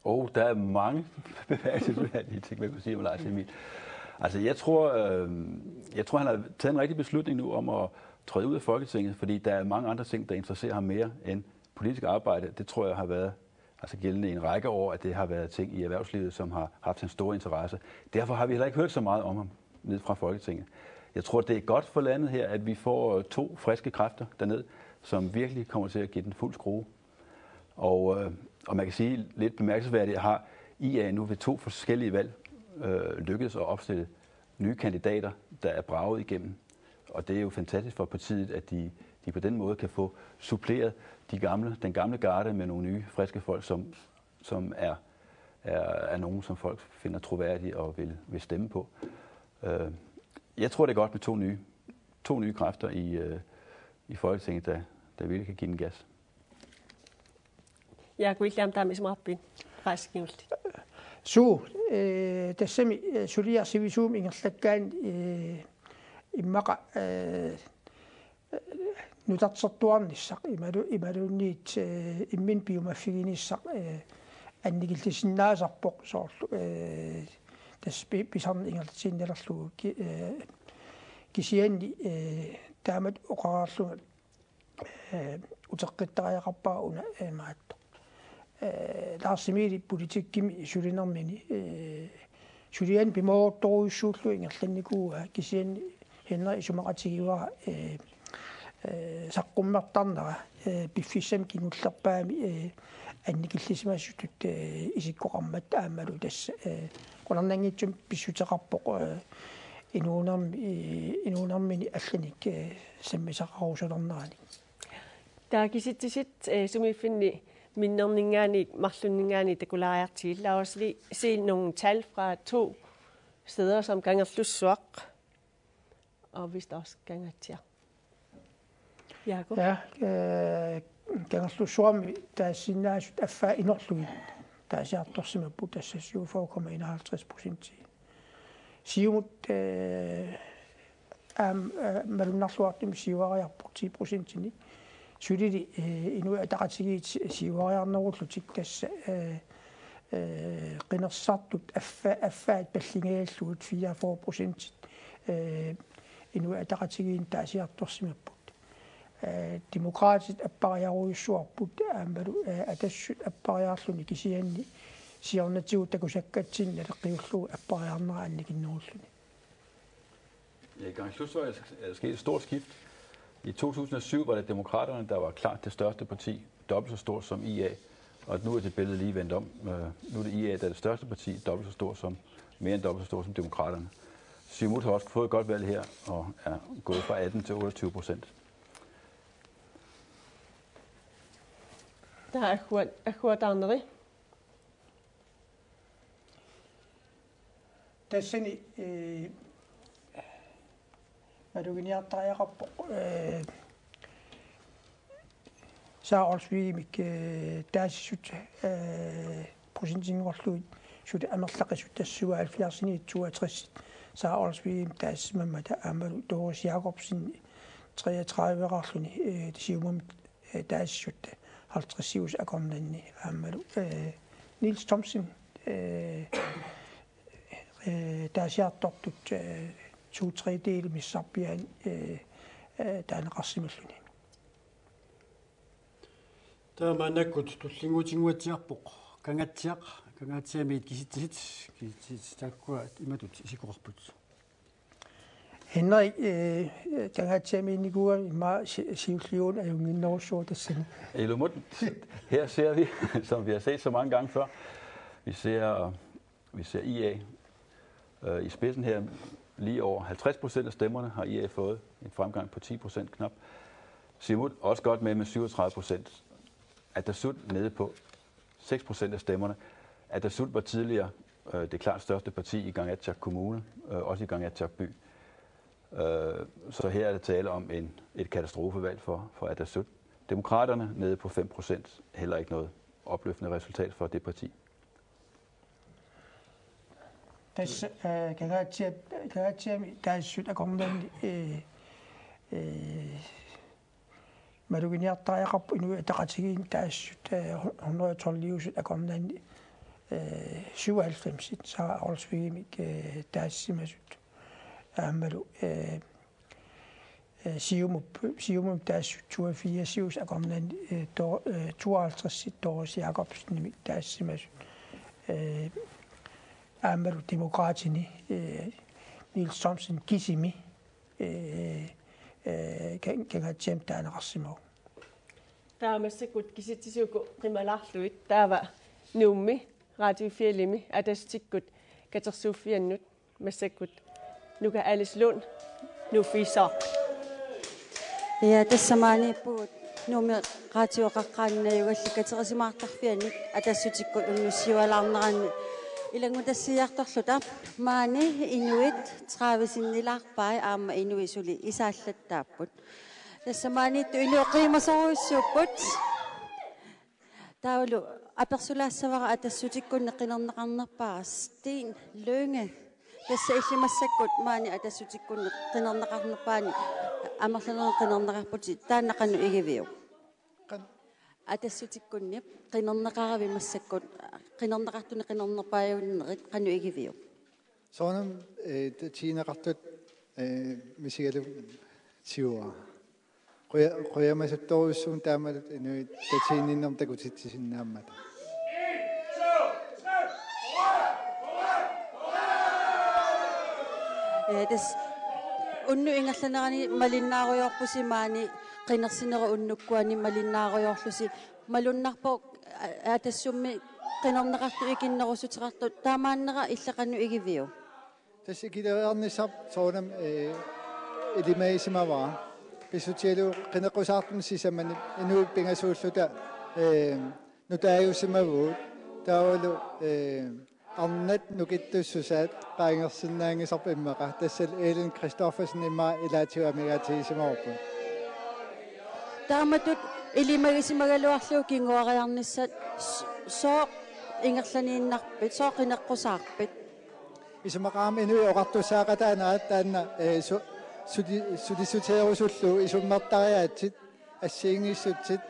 Og der er mange bemærkelsesværdige ting, man kan sige om Lars Emil. Altså, jeg tror, øh, jeg tror, han har taget en rigtig beslutning nu om at træde ud af Folketinget, fordi der er mange andre ting, der interesserer ham mere end politisk arbejde. Det tror jeg har været altså gældende i en række år, at det har været ting i erhvervslivet, som har haft hans store interesse. Derfor har vi heller ikke hørt så meget om ham ned fra Folketinget. Jeg tror, det er godt for landet her, at vi får to friske kræfter derned, som virkelig kommer til at give den fuld skrue. Og, øh, og man kan sige lidt bemærkelsesværdigt, har I A nu ved to forskellige valg øh, lykkedes at opstille nye kandidater, der er braget igennem. Og det er jo fantastisk for partiet, at de, de på den måde kan få suppleret de gamle, den gamle garde med nogle nye, friske folk, som, som er, er, er nogen, som folk finder troværdige og vil, vil stemme på. Øh, jeg tror, det er godt med to nye, to nye kræfter i, øh, i Folketinget, der, der virkelig kan give den gas. Jaaku, illit aamma taama isumaqarpit? Rask kingulleq. Suu, eh, tassami, eh, suliaq sivisuumik ingerlakkaanni, eh, immaqa, eh, nutartertuarnissaq imalu-, imaluunniit, eh, imminut piumaffiginissaq, eh, annikillisinnaasarpoq soorlu, eh, tassa pi-, pisarneq ingerlatinnalerlugu ki-, eh, kisianni, eh, taamatut oqareerlunga, eh, uteqqittariaqarpara una, eh, imaattoq. Eh, Lars Emilip politikkimi sulinermini, eh, suliani pimooruttorujussuullugu ingerlannikuuaa, kisianni Henrik isumaqatigivara, eh, eh, saqqummertarnera, eh, piffissami kingullerpaami, eh, annikillisimasutut, eh, isikkoqarmat aammalu tassa, eh, qularnanngitsumik pissuteqarpoq, eh, inuunermi, eh, inuunermini allanik, eh, sammisaqarusulerneranik. Taava kisitsisit, eh, sumiiffinni minnerninngaanniit marlunninngaanniit takulaariartigit. Lad os lige se nogle tal fra to steder, som Kangerlussuaq og vist også Kangaatsiaq. Jaaku? Ja, eh, Kangerlussuarmi taasisinnaasut affaat inorlugit taasiartorsimapput, tassa syvogfyrre komma enoghalvtreds procent. Siumut, eh, aamma, eh, malunnarluartumik siuariarpoq ti procentinik. Sulili, eh, Inuit Ataqatigiit si-, siuariarnerullutik, tassa, eh, eh, qinersisartut affa-, affaat pallingaallugit fireogfyrre procent, eh, Inuit Ataqatigiinni taasiartorsimapput. Eh, Demokraatit appariarujussuarput aammalu, eh, Atassut appariarluni, kisianni siornatigut takusakkatsinni naleqqiullugu appariarnera annikinnerulluni. Ja, i Kangerlussuaq er der sket et stort skift. I to tusind og syv var det Demokraterne, der var klart det største parti, dobbelt så stort som I A. Og nu er det billede lige vendt om. Øh, nu er det I A, der er det største parti, dobbelt så stort som, mere end dobbelt så stort som Demokraterne. Siumut har også fået et godt valg her, og er gået fra atten til otteogtyve procent. Taava agguat, agguataarneri. Tassani, eh, maluginiartariaqarpoq, eh, Sara Olsvigimik, eh, taasissut, eh, procentinngorlugit suli amerlaqisut, tassa syvoghalvfjerds-init toogtres, Sara Olsvigimik taasisimammata aammalu Doris Jakobsen treogtredive-qarluni, eh, Siumumi, eh, taasissut halvtreds-iusut akornanni aammalu, eh, Niels Thomsen, eh, eh, taasiartortut, eh, to tredjedele missarpiaani, eh, eh, taaneqarsimalluni. Taava maannakkut tullinnguutinnguatsiarpoq Kangaatsiaq, Kangaatsiamiit kisitsisit, kisitsisit taakkua imatut isikkoqarput. Henrik, eh, Kangaatsiamiinnikuugami immaqa si-, siulliulluni ajunnginnerussuuvoq tassani. Ilumut, her ser vi, som vi har set så mange gange før, vi ser, vi ser I A øh, i spidsen her. Lige over halvtreds procent af stemmerne har I A fået, en fremgang på ti procent knap. Siumut også godt med, med syvogtredive procent. Atassut nede på seks procent af stemmerne. Atassut var tidligere øh, det klart største parti i Kangaatsiaq Kommune, øh, også i Kangaatsiaq by. Øh, så her er der tale om en, et katastrofevalg for, for Atassut. Demokraterne nede på fem procent, heller ikke noget opløftende resultat for det parti. Tassa, eh, Kangaatsiap-, Kangaatsiami taassut akornanni, eh, eh, maluginiartariaqarput Inuit Ataqatigiinni taassut, eh, hundrede og tolviusut akornanni, eh, syvoghalvfemsit Sara Olsvigimik, eh, taassimasut. Aammalu, eh, eh, Siumup, Siumup taassut toogfirsiusut akornanni, eh, to-, eh, tooghalvtredsit Doris Jakobsenimik taassimasut. Eh, aammalu Demokraatini, eh, Niels Thomsen Kisimi, eh, eh, Kan-, Kangaatsiami taaneqarsimavoq. Taava massakkut kisitsisut uku qimalaarlugit, taava Nuummi, Radio Fjelimi, Atassutikkut katersuuffiannut, massakkut Nuka Alice Lund, Nuuffiisoq. Ja, tassa maaniippugut Nuummi Radiup Qeqqani Najugalli katerisimaartarfianni Atassutikkut unnussiualaarneranni ilanngutassiiartorluta. Maani inuit tredivesinnilaarpai aamma inuit suli isaallattaapput. Tassa maaniittut inuit qiimasorujussuupput. Taavalu apersulaassavara Atassutikkunni qinerneqarnerpaaq Steen Lynge. Tassa illit massakkut maani Atassutikkunni qinerneqarnerpaani amerlanerani qinerneqarputit, taanna qanoq igiviuk? Qan- Atassutikkunni qinerneqaravit massakkut, qinerneqartunik qinerneqarajunnerit qanoq igiviuk? Soorunami, eh, tatigineqartut, eh, misigalugu tigua. Quja-, qujamasuttorujussuuvoq taamaattumik inuit tatiginninnermut takutitsisinnaammata. Ja, tassa unnuk ingerlanerani malinnaarujoorpusi maani qinersinerup unnukkuani malinnaarujoorlusi. Malunnarpoq a-, Atassummi qinerneqartut ikinnerussuteqartut, taamaannera illit qanoq igiviuk? Tassa ikileriarnissaq soorunami, eh, ilimagisimavara. Pissutigalugu qineqqusaartumik sisamanik inuit pingasuulluta, eh, nutaajusimavugut. Taavalu, eh, arnat nukittussusaat qaangersinnaanngisarput immaqa. Tassa Elin Christoffersen immaqa ilaatigut amigaatigisimavarput. Taamatut ilimagisimagaluarlugu kinguariarnissat s-, sooq ingerlaniinnarpit, sooq qineqqusaarpit? Isumaqarama inuit oqartussaaqataanerat taanna, eh, su-, suli-, sulissuteerusullugu isummertariaatsit, assigiinngissutsit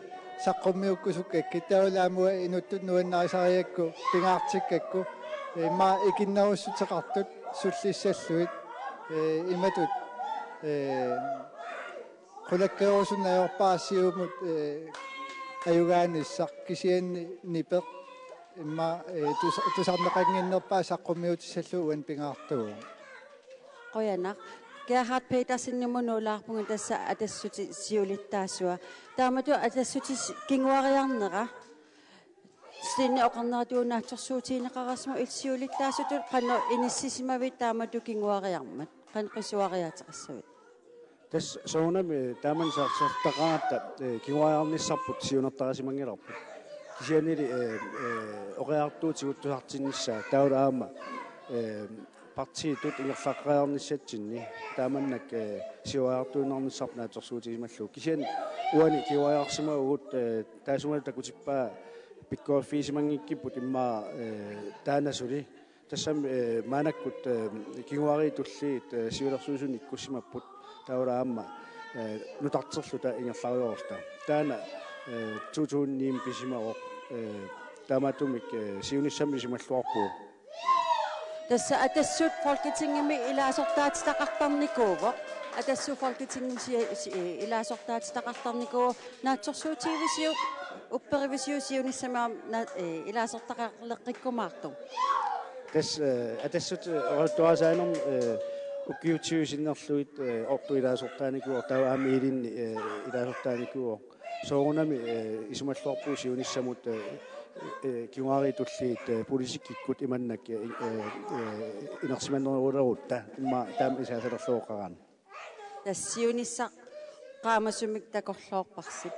saqqummiukkusukkakkit, taavalu aamma inuttut nuannarisarigakku pingaartikkakku, eh, immaqa ikinnerussuteqartut sullissallugit, eh, imatut, eh, qulakkeerusunneq ajorpara Siumut, eh, ajugaanissaq, kisianni nipeq immaqa, eh, tus-, tusarneqannginnerpaaq saqqummiutissallugu uani pingaartuuvoq. Qujanaq. Gerhard Petersenimut nuulaarpunga, tassa Atassutit siulittaasua. Taamatut Atassutit kinguariarnera Stine oqarneratuut naatsorsuutigineqarsimavoq, illit siulittaasutut qanoq inissisimavit taamatut kinguariarmat? Qanoq qisuariaateqassavit? Tassa soorunami, eh, taamani saarsaartaqaratta, eh, kinguariarnissarput siunertarisimanngilarput. Kisiannili, eh, eh, oqariartuutiguttusartinnissaa taavalu aamma, eh, partiitut ingerlaqqeriarnissatsinni taamannak, eh, siuariartuinnarnissarput naatsorsuutigisimallugu. Kisianni uani kinguariarsimavugut, eh, taassumalu takutippaa pikkoriffigisimanngikkippugut immaqa, eh, taanna suli. Tassami, eh, maannakkut, eh, kinguariit tulliit, eh, siulersuisuni ikkussimapput, taavalu aamma, eh, nutarterluta ingerlarujoorluta. Taanna, eh, to tusind ni-mi pisimavoq, eh, taamaattumik, eh, siunissami isumalluarpugut. Tassa Atassut Folketingimi ilaasortaatitaqartarnikuuvoq. Atassut Folketingimi si-, si-, ilaasortaatitaqartarnikuuvoq, naatsorsuutigivisiuk, upperivisiuk siunissami aamma na-, eh, ilaasortaqaleqqikkumaartoq? Tassa, eh, Atassut, eh, oqaluttuarisaanermi, eh, ukiut tyve sinnerlugit, eh, ortoq ilaasortaanikuuvoq, taava aamma ilinni, eh, ilaasortaanikuuvoq. Soorunami, eh, isumalluarpugut siunissamut, eh, eh, kinguaariit tulliit, eh, politikkikkut imannak, eh, eh, eh, inersimanerulerutta immaqa taama isaasalerlugu oqaraanni. Tassa siunissaq qaamasumik takorloorparsi.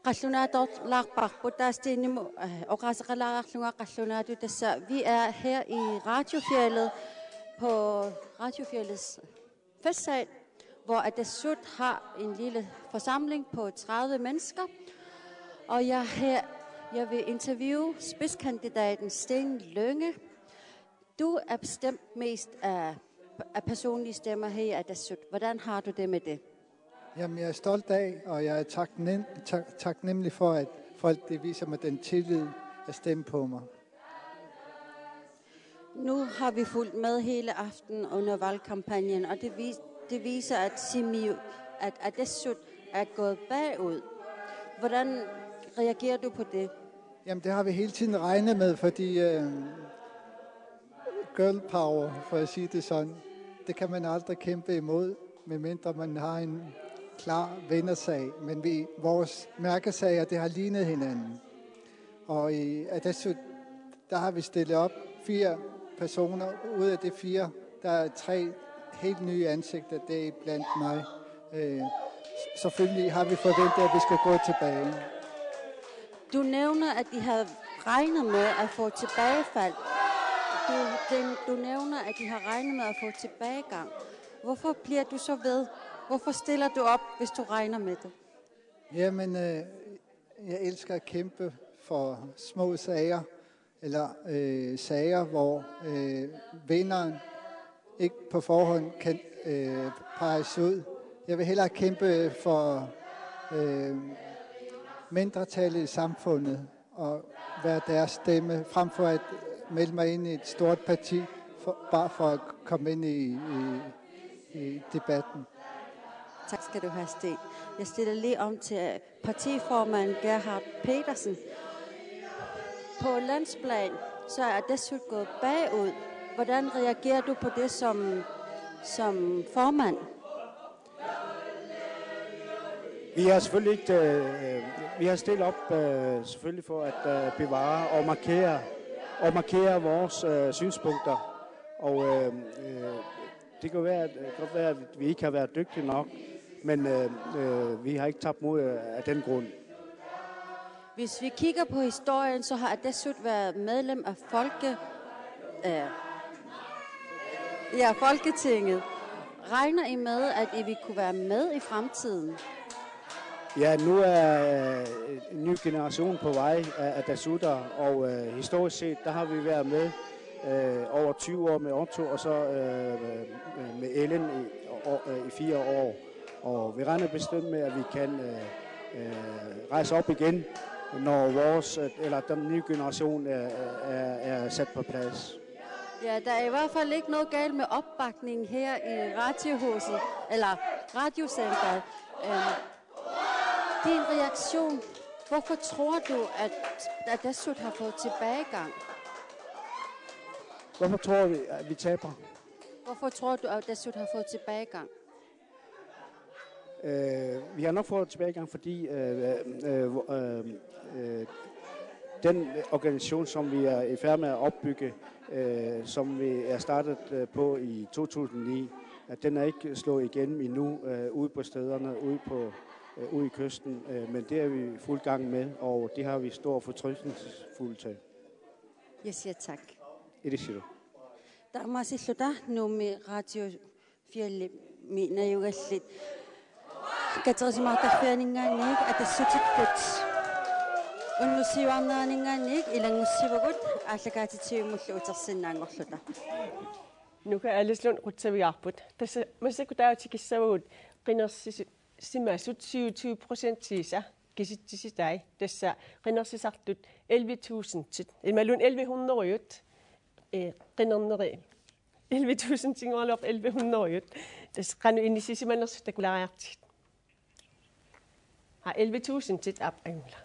Qallunaatoorlaarparput, taava Stenimut, eh, oqaaseqalaariarlunga qallunaatut, tassa: Vi er her i Radiofjeldet på Radiofjeldets festsal, hvor Atassut har en lille forsamling på tredive mennesker. Og jeg her, jeg vil interviewe spidskandidaten Sten Lynge. Du er bestemt mest af, af personlige stemmer her i Atassut. Hvordan har du det med det? Jamen, jeg er stolt af, og jeg er taknem, tak, taknemmelig for, at folk, de viser mig den tillid at stemme på mig. Nu har vi fulgt med hele aftenen under valgkampagnen, og det, vis, det viser, at Simi, at Atassut er gået bagud. Hvordan reagerer du på det? Jamen, det har vi hele tiden regnet med, fordi, øh, girl power, for at sige det sådan, det kan man aldrig kæmpe imod, medmindre man har en klar vindersag. Men vi, vores mærkesager, det har lignet hinanden. Og i Atassut, der har vi stillet op fire personer. Ud af de fire, der er tre helt nye ansigter. Det er blandt mig. Øh, selvfølgelig har vi forventet, at vi skal gå tilbage. Du nævner, at de har regnet med at få tilbagefald. Du, den, du nævner, at de har regnet med at få tilbagegang. Hvorfor bliver du så ved? Hvorfor stiller du op, hvis du regner med det? Jamen, øh, jeg elsker at kæmpe for små sager, eller, øh, sager, hvor, øh, vinderen ikke på forhånd kan, øh, peges ud. Jeg vil hellere kæmpe for, øh, mindretallet i samfundet og være deres stemme, frem for at melde mig ind i et stort parti, for, bare for at komme ind i, i, i debatten. Tak skal du have, Sten. Jeg stiller lige om til partiformand Gerhard Petersen. På landsplan, så er Atassut gået bagud. Hvordan reagerer du på det som, som formand? Vi har selvfølgelig ikke, øh, vi har stillet op, øh, selvfølgelig for at, øh, bevare og markere, og markere vores, øh, synspunkter. Og, øh, øh, det kan være, at, det kan godt være, at vi ikke har været dygtige nok, men, øh, øh, vi har ikke tabt mod, øh, af den grund. Hvis vi kigger på historien, så har Atassut været medlem af Folke-, øh, ja, Folketinget. Regner I med, at I vil kunne være med i fremtiden? Ja, nu er, øh, en ny generation på vej af, af Atassutter, og, øh, historisk set, der har vi været med, øh, over tyve år med Otto, og så, øh, øh, med Ellen i, og, øh, i fire år. Og vi regner bestemt med, at vi kan, øh, øh, rejse op igen, når vores, øh, eller den nye generation er, er, er sat på plads. Ja, der er i hvert fald ikke noget galt med opbakningen her i Radiohuset, eller Radiocenteret. Øhm, din reaktion, hvorfor tror du, at, at Atassut har fået tilbagegang? Hvorfor tror vi, at vi taber? Hvorfor tror du, at Atassut har fået tilbagegang? Øh, vi har nok fået tilbagegang, fordi, øh, øh, øh, øh, den organisation, som vi er i færd med at opbygge, øh, som vi er startet, øh, på i to tusind ni, at den er ikke slået igennem endnu, øh, ude på stederne, ude på, øh, ude i kysten, øh, men det er vi i fuld gang med, og det har vi stor fortrøstningsfuld til. Jeg siger tak. Ilisilu. Taamaasilluta Nuummi Radiofjeldimi najugallit katersimaartarfianinngaanniit Atassutikkut unnussiuarneraninngaanniit ilanngussivugut aallakaatitsivimmullu utersinnaanngorluta. Nuka Alislund qutsavigaarput. Tassa massakkut taava tikissavagut qinersi-, simasut syvogtyve procentiisa kisitsisitai. Tassa qinersisartut elleve tusindit. Imaluunniit elleve hundredet, eh, qinerneri. Elleve tusindinngorluarput elleve hundredet. Tassa qanoq inissisimanersut takulaariartigit. Aa, elleve tusindit aap angula.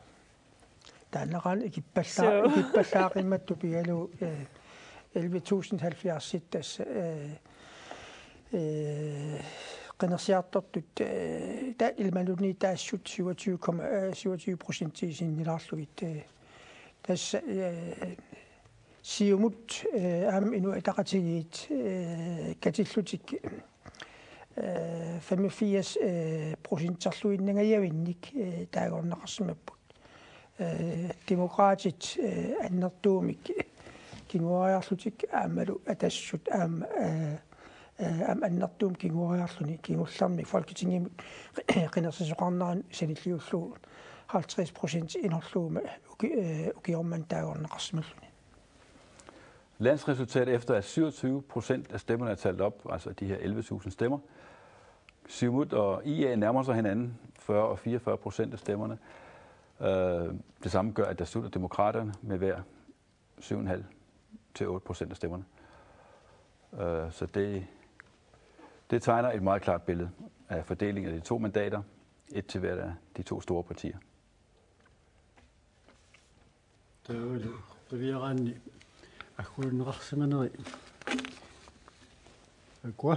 Taannaqaaq ikippallaa-, So. Ikippallaaqimattut pigalugu, eh, elleve tusind halvfjerds tassa, eh, eh, qinersiartortut, eh, ta-, imaluunniit taassut syvogtyve komma, eh, syvogtyve procent sinnilaarlugit, eh, tassa, eh, Siumut, eh, aamma Inuit Ataqatigiit, eh, katillutik, eh, femogfirs, eh, procenterluinnangajavinnik, eh, taagorneqarsimapput. Eh, Demokraatit, eh, annertuumik kinguariarlutik aammalu Atassut aamma, eh, eh, aamma annertuumik kinguariarluni kingullermi Folketingimut qinersisoqarnerani sanilliullugu halvtreds procent inorluguma uki-, eh, ukioq manna taagorneqarsimalluni. Landsresultat efter, at syvogtyve procent af stemmerne er talt op, altså de her elleve tusind stemmer. Siumut og I A nærmer sig hinanden, fyrre og fireogfyrre procent af stemmerne. Øh, det samme gør Atassut og Demokraterne med hver syv en halv til otte procent af stemmerne. Øh, så det, det tegner et meget klart billede af fordelingen af de to mandater, et til hver af de to store partier. Taavalu qiviaraanni agguluunneqarsimaneri. Akua.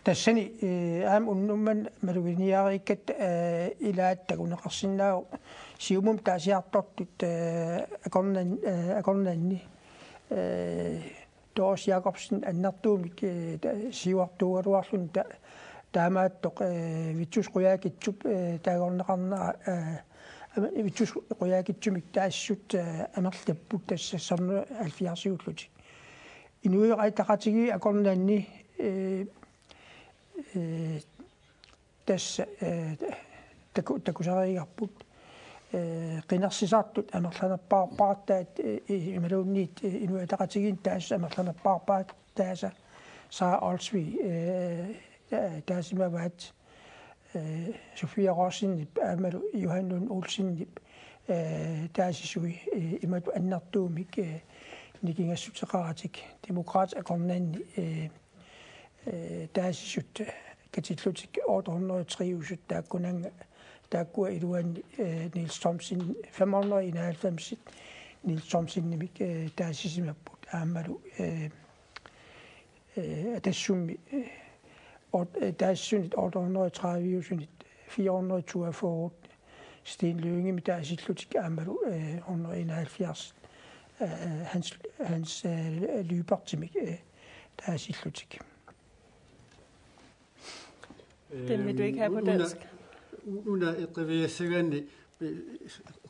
Tassani, eh, aamma unnumman maluginiariikkat, eh, ilaat takuneqarsinnaavoq Siumumi taasiartortut, eh, akornan-, eh, akornanni, eh, Tooras Jakobsen annertuumik, eh, ta-, siuartuugaluarluni ta-, taamaattoq, eh, Vittus Qujaukitsup, eh, taagorneqarnera, eh, ama-, Vittus Qujaukitsumik taassut, eh, amerlapput tassa seksten halvfjerdsiullutik. Inuit Ataqatigiit akornanni, eh, eh, tassa, eh, taku-, takusariigarput. Eh, qinersisartut amerlanerpaarpaartaat, eh, i-, imaluunniit, eh, Inuit Ataqatigiinni taassut amerlanerpaarpaartaasa Sara Olsvig, eh, ta-, taasimavaat, eh, Sofie Rosingip aammalu Johan Lund Olsenip, eh, taasisui, eh, imatut annertuumik, eh, nikingassuteqaratik Demokraatit akornanni, eh, eh, taasisut, eh, katillutik otte hundrede og tre-usut taakkunannga, taakkua iluanni, eh, Niels Thomsen, fem hundrede og enoghalvfems Niels Thomsenimik, eh, taasisimapput aammalu, eh, eh, Atassummi, eh, ot-, eh, taasisunit otte hundrede og tredive-usunit fire hundrede og toogfyrre Steen Lyngemi taasillutik aammalu, eh, hundrede og enoghalvfjerds, eh, Hans, Hans, eh, Lyberthimik, eh, taasillutik. Den vil du ikke have på dansk. Una, una qiviassagaanni, eh,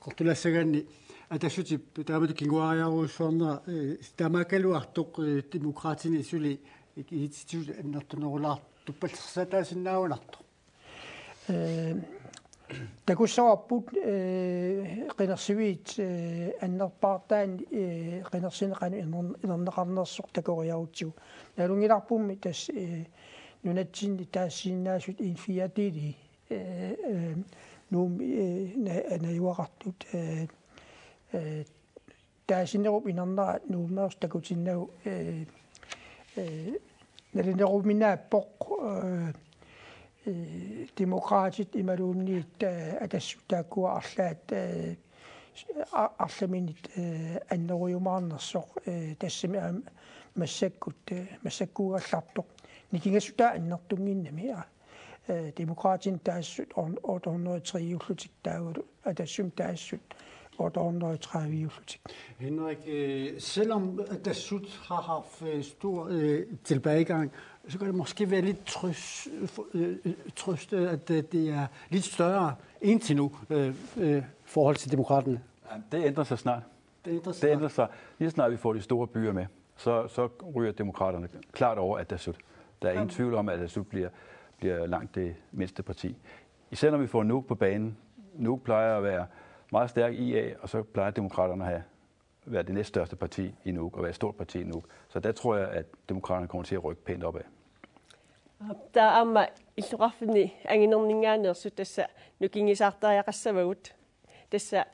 qertulassagaanni, Atassutip taamatut kinguariarujussuarnera, eh, taamaakkaluartoq, eh, Demokraatini suli ikitsitsisut annertunerulaartuppallersaasinnaajunartoq. Eh, takussavarput, eh, qinersiviit, eh, annerpaartaanni, eh, qinersineq qanoq inerneqarnersoq takoriarutsigu. Nalunngilarpummi tassa, eh, nunatsinni taassiinnaasut en fjerdedel, eh, eh, Nuummi, eh, na-, najugaqartut, eh, eh, taasinerup inernera Nuummeersoq takutinnagu, eh, eh, nalineruminaappoq, eh, eh, Demokraatit imaluunniit, eh, Atassut taakkua arlaat, eh, a-, arlaminit, eh, annerujumaarnersoq, eh, tassami aamma massakkut, eh, massakkuugallartoq. Nikingassutaa annertunnginnami, eh, Demokraatit taassut on-, otte hundrede og tre-ullutik taavalu Atassut taassut otte hundrede og tredive-ullutik. Henrik, øh, selvom Atassut har haft, øh, stor, øh, tilbagegang, så kan det måske være lidt trøst, øh, trøst, at, øh, det er lidt større indtil nu, øh, øh, forhold til Demokraterne. Ja, det ændrer sig snart. Det ændrer sig Det ændrer snart. sig. Lige så snart vi får de store byer med, så, så ryger Demokraterne klart over Atassut. Der er ingen Jamen. tvivl om, at Atassut bliver, bliver langt det mindste parti. Især når vi får Nuuk på banen. Nuuk plejer at være meget stærk I A, og så plejer Demokraterne at have, være det næststørste parti i Nuuk, og være et stort parti i Nuuk. Så der tror jeg, at Demokraterne kommer til at rykke pænt opad. Taava aamma illoqarfinni anginerninngaanneersut tassa nukingisaartariaqassavagut. Tassa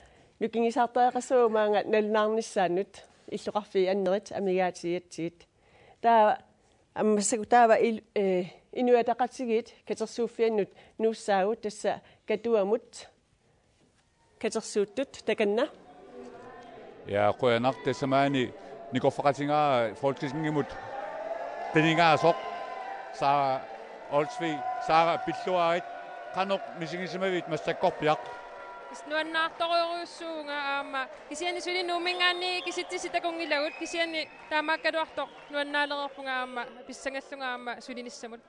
nukingisaartariaqassavagut maanga nalunaarnissaannut illoqarfiit annerit amigaatigigatsigit. Taava Aamma massakkut taava il-, eh, Inuit Ataqatigiit katersuuffiannut nuussaagut, tassa Katuamut katersuuttut, takanna. Ja, qujanaq, tassa maani nikorfaqatigaara Folketingimut qinigaasoq Sara Olsvig. Sara, pilluarit, qanoq misigisimavit massakkorpiaq? Tassa nuannaartorujussuuvunga aamma, kisianni suli Nuumminngaanniit kisitsisit takunngilagut, kisianni taamaakkaluartoq nuannaalereerpunga aamma pissangallunga aamma sulinissamut.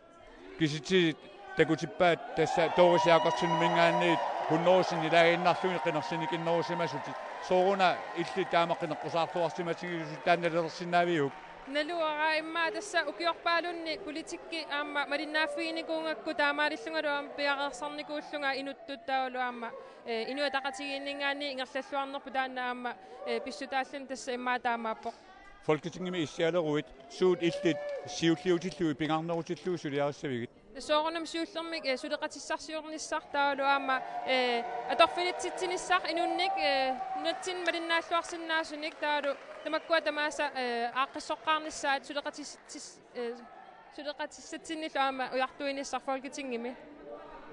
Kisitsisit takutippaat, tassa Doris Jakobseniminngaanniit hunnoruju sinnilaannarlugit qinersinikinnerussimasutit. Sooruna illit taama qineqqusaarluarsimatigisutit, taanna nalilersinnaaviuk? Naluara, immaqa tassa ukiorpaalunni politikki aamma malinnaaffiginikuugakku taamaalillungalu aamma piareersarnikuullunga inuttut taavalu aamma, eh, Inuit Ataqatigiinninngaanniit ingerlalluarnerput taanna aamma, eh, pissutaalluni, tassa immaqa taamaappoq. Folketingimi issialeruit suut illit siulliutillugit pingaarnerutillugu suliarissavigit? Soorunami siullermik, eh, suleqatissarsiornissaq taavalu aamma, eh, atorfinitsitsinissaq inunnik, eh, nunatsinni malinnaalluarsinnaasunik taavalu tamakkua tamaasa, eh, aaqqissoqqaarnissaat suleqatissis-, eh, suleqatissatsinnillu aamma ujartuinissaq Folketingimi.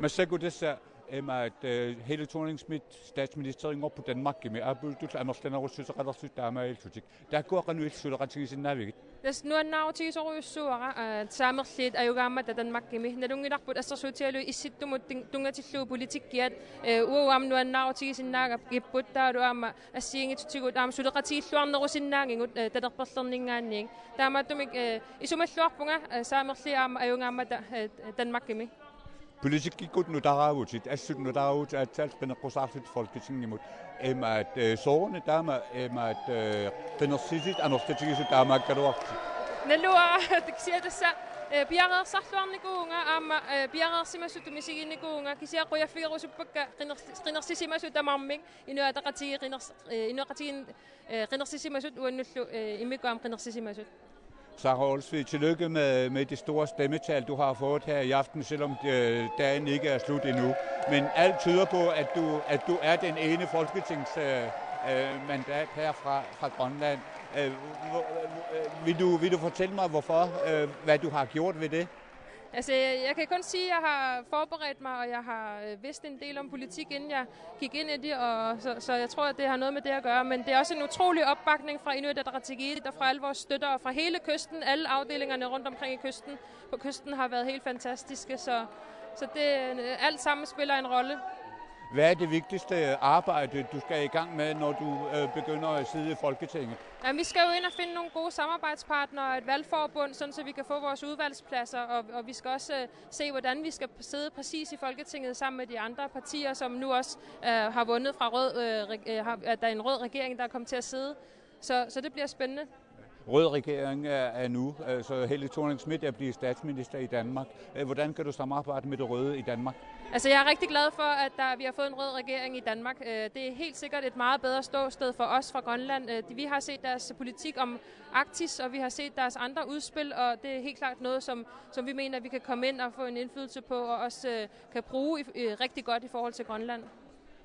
Massakkut tassa imaat, eh, Helle Thorning-Schmidt statsministerinngorpoq Danmarkimi, aappuluttuullu amerlanerussuteqalerlutik taamaalillutik. Taakkua qanoq illit suleqatigisinnaavigit? Tassa nuannaarutigisorujussuuara, eh, saamerliit ajugaammata Danmarkimi. Nalunngilarput assersuutigalugu Issittumut tin-, tunngatillugu politikkiat, eh, uagut aamma nuannaarutigisinnaagagipput taavalu aamma assigiinngitsutigut aamma suleqatigilluarnerusinnaagigut, eh, talerperlerninngaanniit. Taamaattumik, eh, isumalluarpunga, eh, saamerliit aamma ajugaammata, eh, Danmarkimi. Politikkikkut nutaraavutit, assut nutaraavutit aatsaat qineqqusaarlutit Folketingimut. Imaat, eh, sooruna taama, imaat, eh, qinersisit amerlatigisut taamaakkaluarlutit? Naluara, kisianni tassa, eh, piareersarluarnikuuvunga aamma, eh, piareersimasutut misiginikuuvunga, kisianni qujaffigerusuppakka qiners-, qinersisimasut tamarmik, Inuit Ataqatigiit qiners-, eh, Inuit Ataqatigiit, eh, qinersisimasut uannullu, eh, immikkut aamma qinersisimasut. Sara Olsvig, tillykke med, med det store stemmetal, du har fået her i aften, selvom, øh, dagen ikke er slut endnu. Men alt tyder på, at du, at du er den ene Folketings, øh, øh, mandat her fra, fra Grønland. Øh, hvor, øh, vil du, vil du fortælle mig, hvorfor, øh, hvad du har gjort ved det? Altså, jeg, jeg kan kun sige, at jeg har forberedt mig, og jeg har, øh, vidst en del om politik, inden jeg gik ind i det, og så, så jeg tror, at det har noget med det at gøre. Men det er også en utrolig opbakning fra Inuit Ataqatigiit og fra alle vores støtter og fra hele kysten. Alle afdelingerne rundt omkring i kysten, på kysten har været helt fantastiske, så, så det, øh, alt sammen spiller en rolle. Hvad er det vigtigste arbejde, du skal i gang med, når du, øh, begynder at sidde i Folketinget? Jamen, vi skal jo ind og finde nogle gode samarbejdspartnere og et valgforbund, sådan så vi kan få vores udvalgspladser, og, og vi skal også, øh, se, hvordan vi skal sidde præcis i Folketinget sammen med de andre partier, som nu også, øh, har vundet fra rød, øh, reg-, øh, har, at der er en rød regering, der kommer til at sidde. Så, så det bliver spændende. Rød regering er, er nu, øh, så Helle Thorning-Schmidt er blevet statsminister i Danmark. Øh, hvordan kan du samarbejde med det røde i Danmark? Altså, jeg er rigtig glad for, at der, vi har fået en rød regering i Danmark. Øh, det er helt sikkert et meget bedre ståsted for os fra Grønland. Øh, vi har set deres politik om Arktis, og vi har set deres andre udspil, og det er helt klart noget, som, som vi mener, vi kan komme ind og få en indflydelse på, og også, øh, kan bruge i, øh, rigtig godt i forhold til Grønland.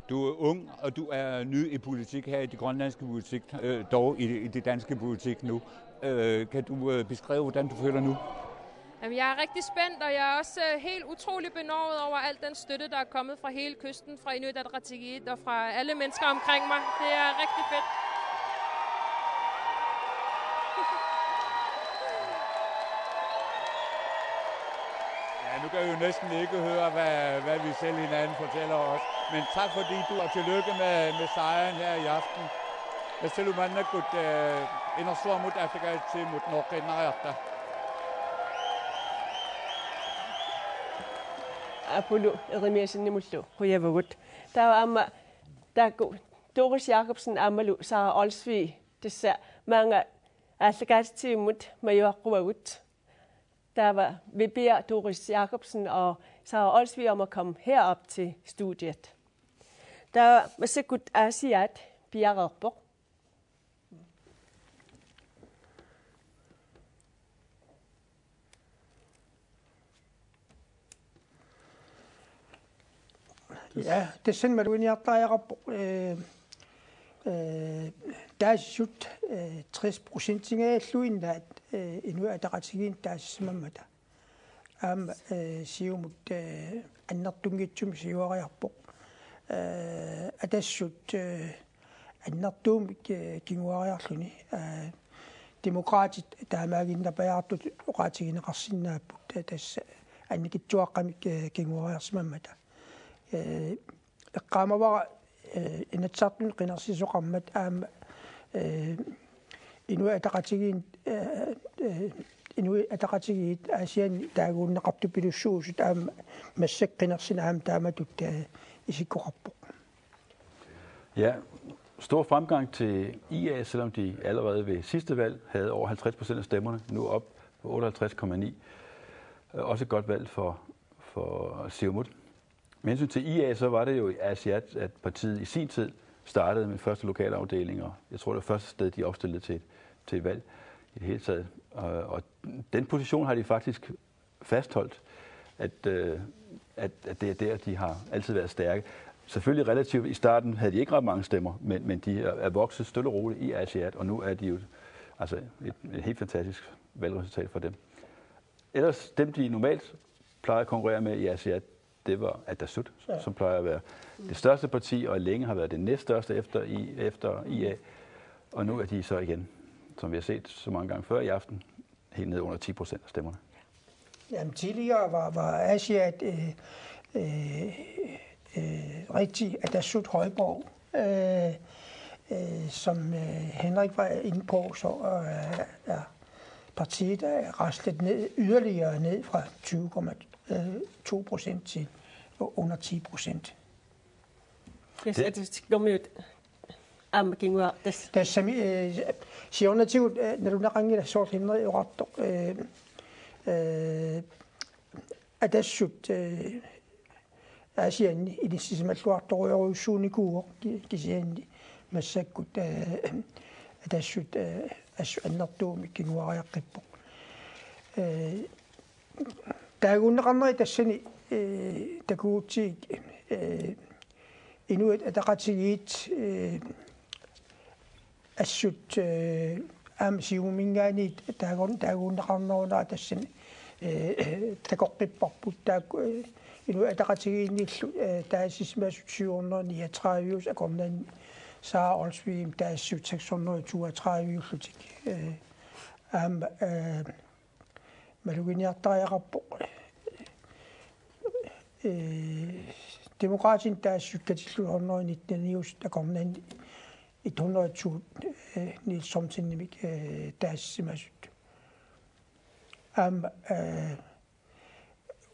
Du er ung, og du er ny i politik her i det grønlandske politik, øh, dog i, i det danske politik nu. Øh, kan du, øh, beskrive, hvordan du føler nu? Jamen, jeg er rigtig spændt, og jeg er også, øh, helt utrolig benovet over al den støtte, der er kommet fra hele kysten, fra Inuit Ataqatigiit og fra alle mennesker omkring mig. Det er rigtig fedt. Ja, nu kan vi jo næsten ikke høre, hvad, hvad vi selv hinanden fortæller os. Men tak, fordi du, og tillykke med, med sejren her i aften. Tassulu maannakkut, øh, inersuarmut aallakaatitsivimmut noqqinnaariarta. Apulu Jeremiassenimullu qujavugut. Taava aamma taakku Doris Jakobsen aammalu Sara Olsvig tassa maanga aallakaatitsivimmut majuaqquagut. Taava vi beder Doris Jakobsen og Sara Olsvig om at komme herop til studiet. Taava massakkut Aasiaat piareerpoq. Ja, tassani maluginiartariaqarpoq, øh, øh, Taasissut, eh, tres procentingaalluinnaat, eh, Inuit Ataqatigiinni taasisimammata. Aamma, eh, Siumut, eh, annertunngitsumik siuariarpoq. Eh, Atassut, eh, annertuumik, eh, kinguariarluni. Eh, Demokraatit taamaaginnarpajaartut oqaatigineqarsinnaapput, eh, tassa annikitsuaqqamik, eh, kinguariarsimammata. Eh, eqqaamavara, eh, Inatsisartuni qinersisoqarmat aamma, eh, Inuit Ataqatigiit, eh, eh, Inuit Ataqatigiit Aasianni taaguunneqartupilussuusut aamma massakkut qinersineq aamma taamatut, eh, isikkoqarpoq. Ja, stor fremgang til I A, selvom de allerede ved sidste valg havde over halvtreds procent af stemmerne, nu op på otteoghalvtreds komma ni. Øh, Også et godt valg for, for Siumut. Med hensyn til I A, så var det jo i Aasiaat, at partiet i sin tid startede med første lokalafdeling, og jeg tror, det var første sted, de opstillede til, til et valg i det hele taget. Og, og den position har de faktisk fastholdt, at, øh, at, at det er der, de har altid været stærke. Selvfølgelig relativt i starten havde de ikke ret mange stemmer, men, men de er, er vokset støt og roligt i Aasiaat, og nu er de jo altså et, et helt fantastisk valgresultat for dem. Ellers dem, de normalt plejer at konkurrere med i Aasiaat, det var Atassut, ja, som plejer at være det største parti, og længe har været det næststørste efter, I, efter I A. Og nu er de så igen, som vi har set så mange gange før i aften, helt ned under ti procent af stemmerne. Jamen, tidligere var, var Aasiaat, øh, øh, øh, rigtig Atassut højborg, øh, øh, som, øh, Henrik var inde på, så, øh, er partiet er raslet ned, yderligere ned fra tyve komma to procent til under ti procent. Yes, det, det kommer jo aamma kingua tassa. Tassami, eh, siornatigut, eh, naluneqanngilaq, soorlu Henrik oqartoq, eh, eh, Atassut, eh, Aasianni inissisimalluartorujorujussuunikuuvoq, ki-, kisianni massakkut, eh, Atassut, eh, assut annertuumik kinguariaqqippoq. Eh, Taaguunneqarneri tassani, eh, takugutsigik, eh, Inuit Ataqatigiit, eh, assut, eh, aamma Siumuminngaanniit taaguun-, taaguunneqarnerunera tassani, eh, takoqqipparput, taakku, eh, Inuit Ataqatigiinnillu, eh, taasisimasut syv hundrede niogtredive akornanni, Sara Olsvigimit taasissut seks hundrede toogtredive-ullutik, eh, aamma, eh, maluginiartariaqarpoq. Eh, Demokraatinit taasissut katillugu hundrede nitten-iusut akornanni et hundrede to, eh, Niels Thomsenimit, eh, taasisimasut. Aamma, eh,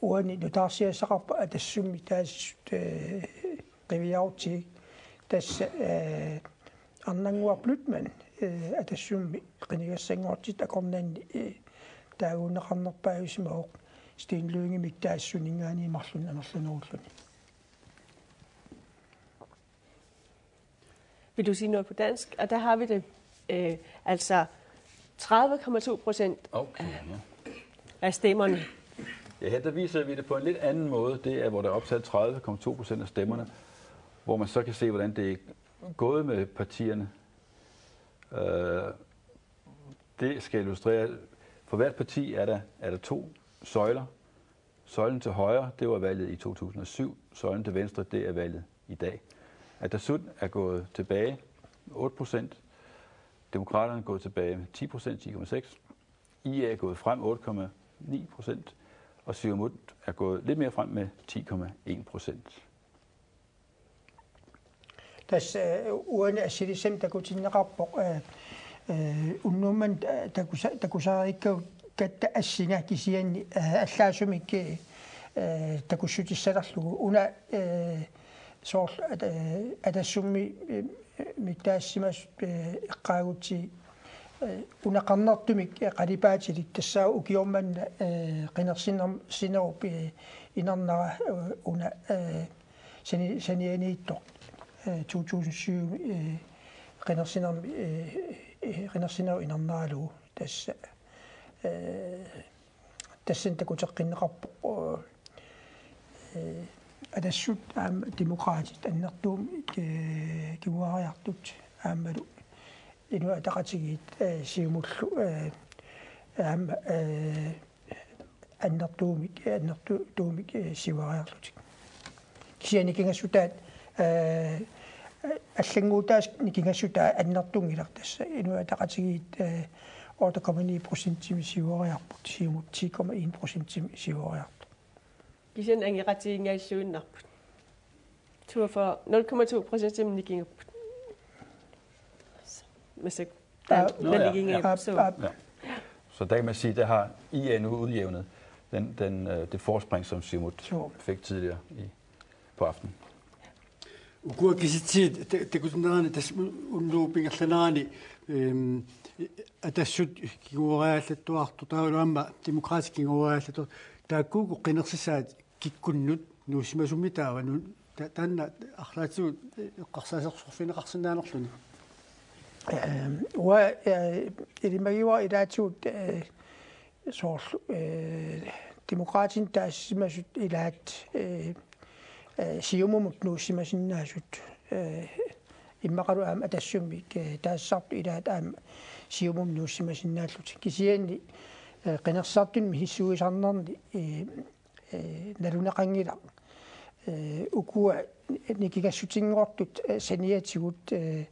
uani nutaarsiassaqarpoq Atassummi taasissut, eh, qiviarutsigik, tassa, eh, Arnannguaq Blüthmann, eh, Atassummi qinigassanngortitut akornanni, eh, taaguunneqarnerpaajusimavoq Stine Lyngemit taasissuninngaanniit marlunnik amerlanerulluni. Vil du sige noget på dansk? Og der har vi det. Øh, altså tredive komma to procent Okay, ja. Af stemmerne. Ja, her der viser vi det på en lidt anden måde. Det er, hvor der er opsat tredive komma to procent af stemmerne, hvor man så kan se, hvordan det er gået med partierne. Øh, det skal illustrere, for hvert parti er der, er der to søjler. Søjlen til højre, det var valget i to tusind og syv. Søjlen til venstre, det er valget i dag. Atassut er gået tilbage med otte procent. Demokraterne er gået tilbage med ti procent, ti komma seks. I A er gået frem otte komma ni procent. Og Siumut er gået lidt mere frem med ti komma en procent. Tassa, eh, uani assilissami takutinneqarpoq, eh, eh, unnummut, eh, takusa-, takusariikkatta assinga kisianni, eh, allaasumik, eh, takussutissalerlugu. Una, eh, soorlu at-, eh, Atassummi, eh, mit taasisimasut, eh, eqqaagutsigit, eh, una qarnertumik, eh, qalipaatilik, tassaavoq ukioq manna, eh, qinersinerm-, sinerup, eh, inernera, eh, una, eh, sani-, sanianiittoq, eh, to tusind syv, eh, qinersinermi, eh, eh, qinersinerup inerneralugu, tassa, eh, tassani takuteqqinneqarpoq, eh, Atassut aamma Demokraatit annertuumik, eh, kinguariartut aammalu Inuit Ataqatigiit, eh, Siumullu, eh, aamma, eh, annertuumik, annertuumik, eh, siuariarlutik. Kisianni nikingassutaat, eh, allannguutaasut nikingassutaat annertunngilaq, tassa Inuit Ataqatigiit, eh, otte komma ni procentimik siuariarput, Siumut ti komma en procentimik siuariarput. Kisianni angeqatigiinngilluinnarput. Toogfyrre, nul komma to procentimik nikingapput. Massakkut. Nå ja, ja. Aap, aap. Ja. Så der kan man sige, der har I A nu udjævnet den, den, øh, det forspring, som Siumut fik tidligere i, på aftenen. Ukua kisitsisit ta-, takutinnerani tassa u-, unnuup ingerlanerani, ehm, Atassut kinguariaallattuartoq taavalu aamma Demokraatit kinguariaallattoq, taakkuuku qinersisaat kikkunnut nuussimasummi taava nu-, ta-, taanna arlaatigut eqqarsaasersorfigineqarsinnaanerluni. Ehm, uanga, eh, ilimagivara ilaatigut, eh, soorlu, eh, Demokraatinit taasisimasut ilaat, eh, eh, Siumumut nuussimasinnaasut, eh, immaqalu aamma Atassummik, eh, taasisartut ilaat aamma Siumumut nuussimasinnaallutik. Kisianni, eh, qinersisartuni misissuisarnerni, eh, eh, naluneqanngilaq. Eh, ukua nikingassutinngortut, eh, saniatigut, eh,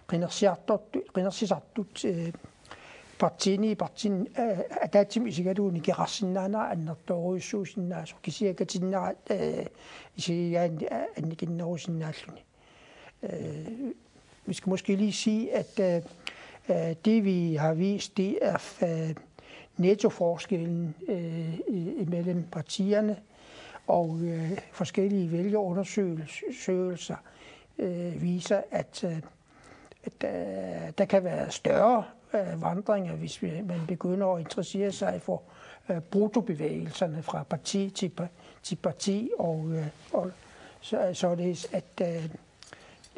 qinersiartortut, qinersisartut, eh, partiini, partiini, eh, ataatsimut isigalugu nikeqarsinnaanera annertoorujussuusinnaasoq, kisianni katinnerat, eh, isigigaanni, eh, annikinnerusinnaalluni. Øh, vi skal måske lige sige, at, øh, øh, det, vi har vist, det er, øh, nettoforskellen, øh, i-, imellem partierne, og, øh, forskellige vælgerundersøgelser, øh, viser, at, øh, at, øh, der kan være større, øh, vandringer, hvis vi, man begynder at interessere sig for, øh, bruttobevægelserne fra parti til, par-, til parti, og, øh, og så, således at, øh,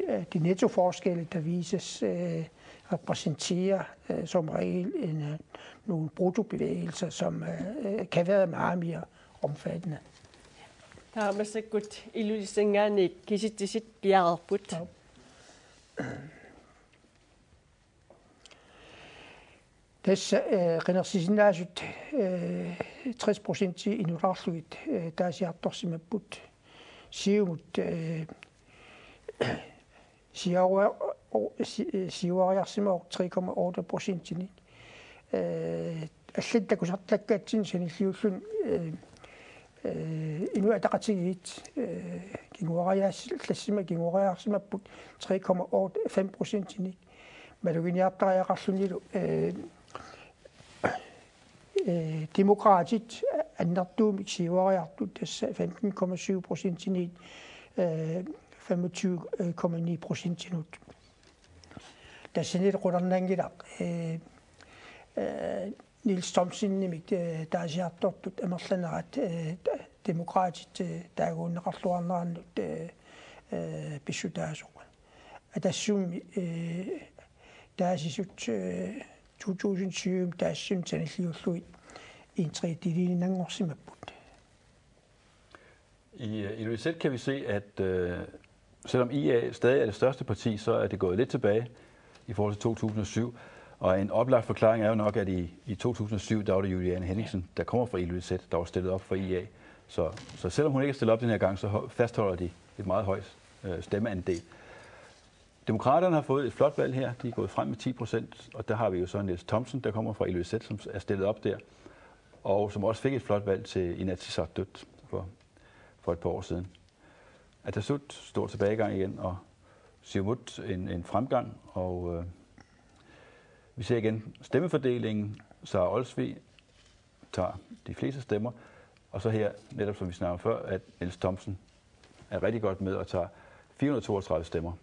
øh, de nettoforskelle, der vises, øh, repræsenterer, øh, som regel en, øh, nogle bruttobevægelser, som, øh, kan være meget mere omfattende. Taava massakkut Ilulissanngaanniit kisitsisit piareerput. Ja. Tassa, øh, qinersisinnaasut, øh, tres procent inulaarlugit, øh, taasiartorsimapput. Siumut, øh, siuaria-, o-, si-, øh, siuariarsimavoq tre komma otte procentinik. Øh, allat takusartakkatsinni sanilliulluni, øh, øh, Inuit Ataqatigiit, øh, kinguariaas-, tassuma kinguariarsimapput tre komma otte fem procentinik. Maluginiartariaqarlunilu, øh, øh, Demokraatit annertuumik siuariartut, tassa femten komma syv procentinik, øh, femogtyve komma ni procentinut. Tassanilu qularnanngilaq, øh, øh, Niels Thomsenimik, øh, taasiartortut amerlanerat, øh, da-, Demokraatit, øh, taaguunneqarluarnerannut, øh, øh, pissutaasoq. Atassummi, øh, taasisut, øh, to tusind syv taasisut sanilliullugit en tredeliinnanngorsimapput. I, øh, Ilulissat kan vi se, at, øh, selvom I A stadig er det største parti, så er det gået lidt tilbage i forhold til to tusind og syv. Og en oplagt forklaring er jo nok, at i, i to tusind og syv, der var det Juliane Henningsen, der kommer fra Ilulissat, der var stillet op for I A. Så, så selvom hun ikke er stillet op den her gang, så ho-, fastholder de et meget højt, øh, stemmeandel. Demokraterne har fået et flot valg her. De er gået frem med ti procent, og der har vi jo så Niels Thomsen, der kommer fra Ilulissat, som er stillet op der, og som også fik et flot valg til Inatsisartut for, for et par år siden. Atassut, stor tilbagegang igen, og Siumut en, en fremgang, og, øh, vi ser igen stemmefordelingen. Sara Olsvig tager de fleste stemmer, og så her, netop som vi snakkede før, at Niels Thomsen er rigtig godt med og tager fire hundrede toogtredive stemmer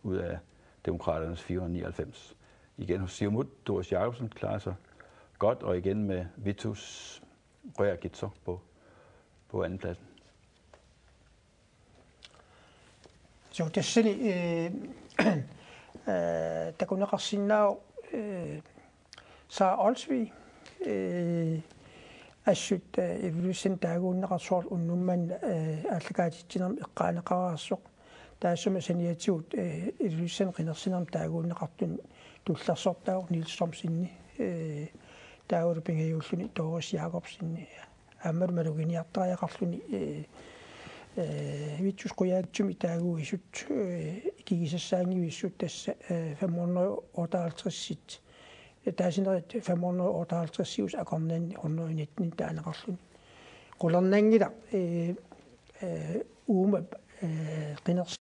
ud af Demokraternes fire hundrede nioghalvfems. Igen hos Siumut, Doris Jakobsen klarer sig godt, og igen med Vittus Qujaukitsoq på, på andenpladsen. Så tassani, øh, øh, takuneqarsinnaavoq, øh, Sara Olsvig, øh, assut, øh, Ilulissani taaguunneqartoq, soorlu unnummanna, øh, aallakaatitsinermi eqqaaneqareersoq. Taassuma saniatigut, eh, Ilulissani qinersinermi taaguunneqartuni tullersortaavoq Niels Thomsenip, eh, taavalu pingajuulluni Doris Jakobsenip. Aammalu maluginiartariaqarluni, eh, eh, Vittus Qujaukitsumi taaguisut, eh, ikigisassaanngivisut tassa, eh, fem hundrede otteoghalvtreds. Taasinerit fem hundrede otteoghalvtreds akornanni hundrede nitten taaneqarluni. Qularnanngilaq, eh, eh, uuma, eh, qiners-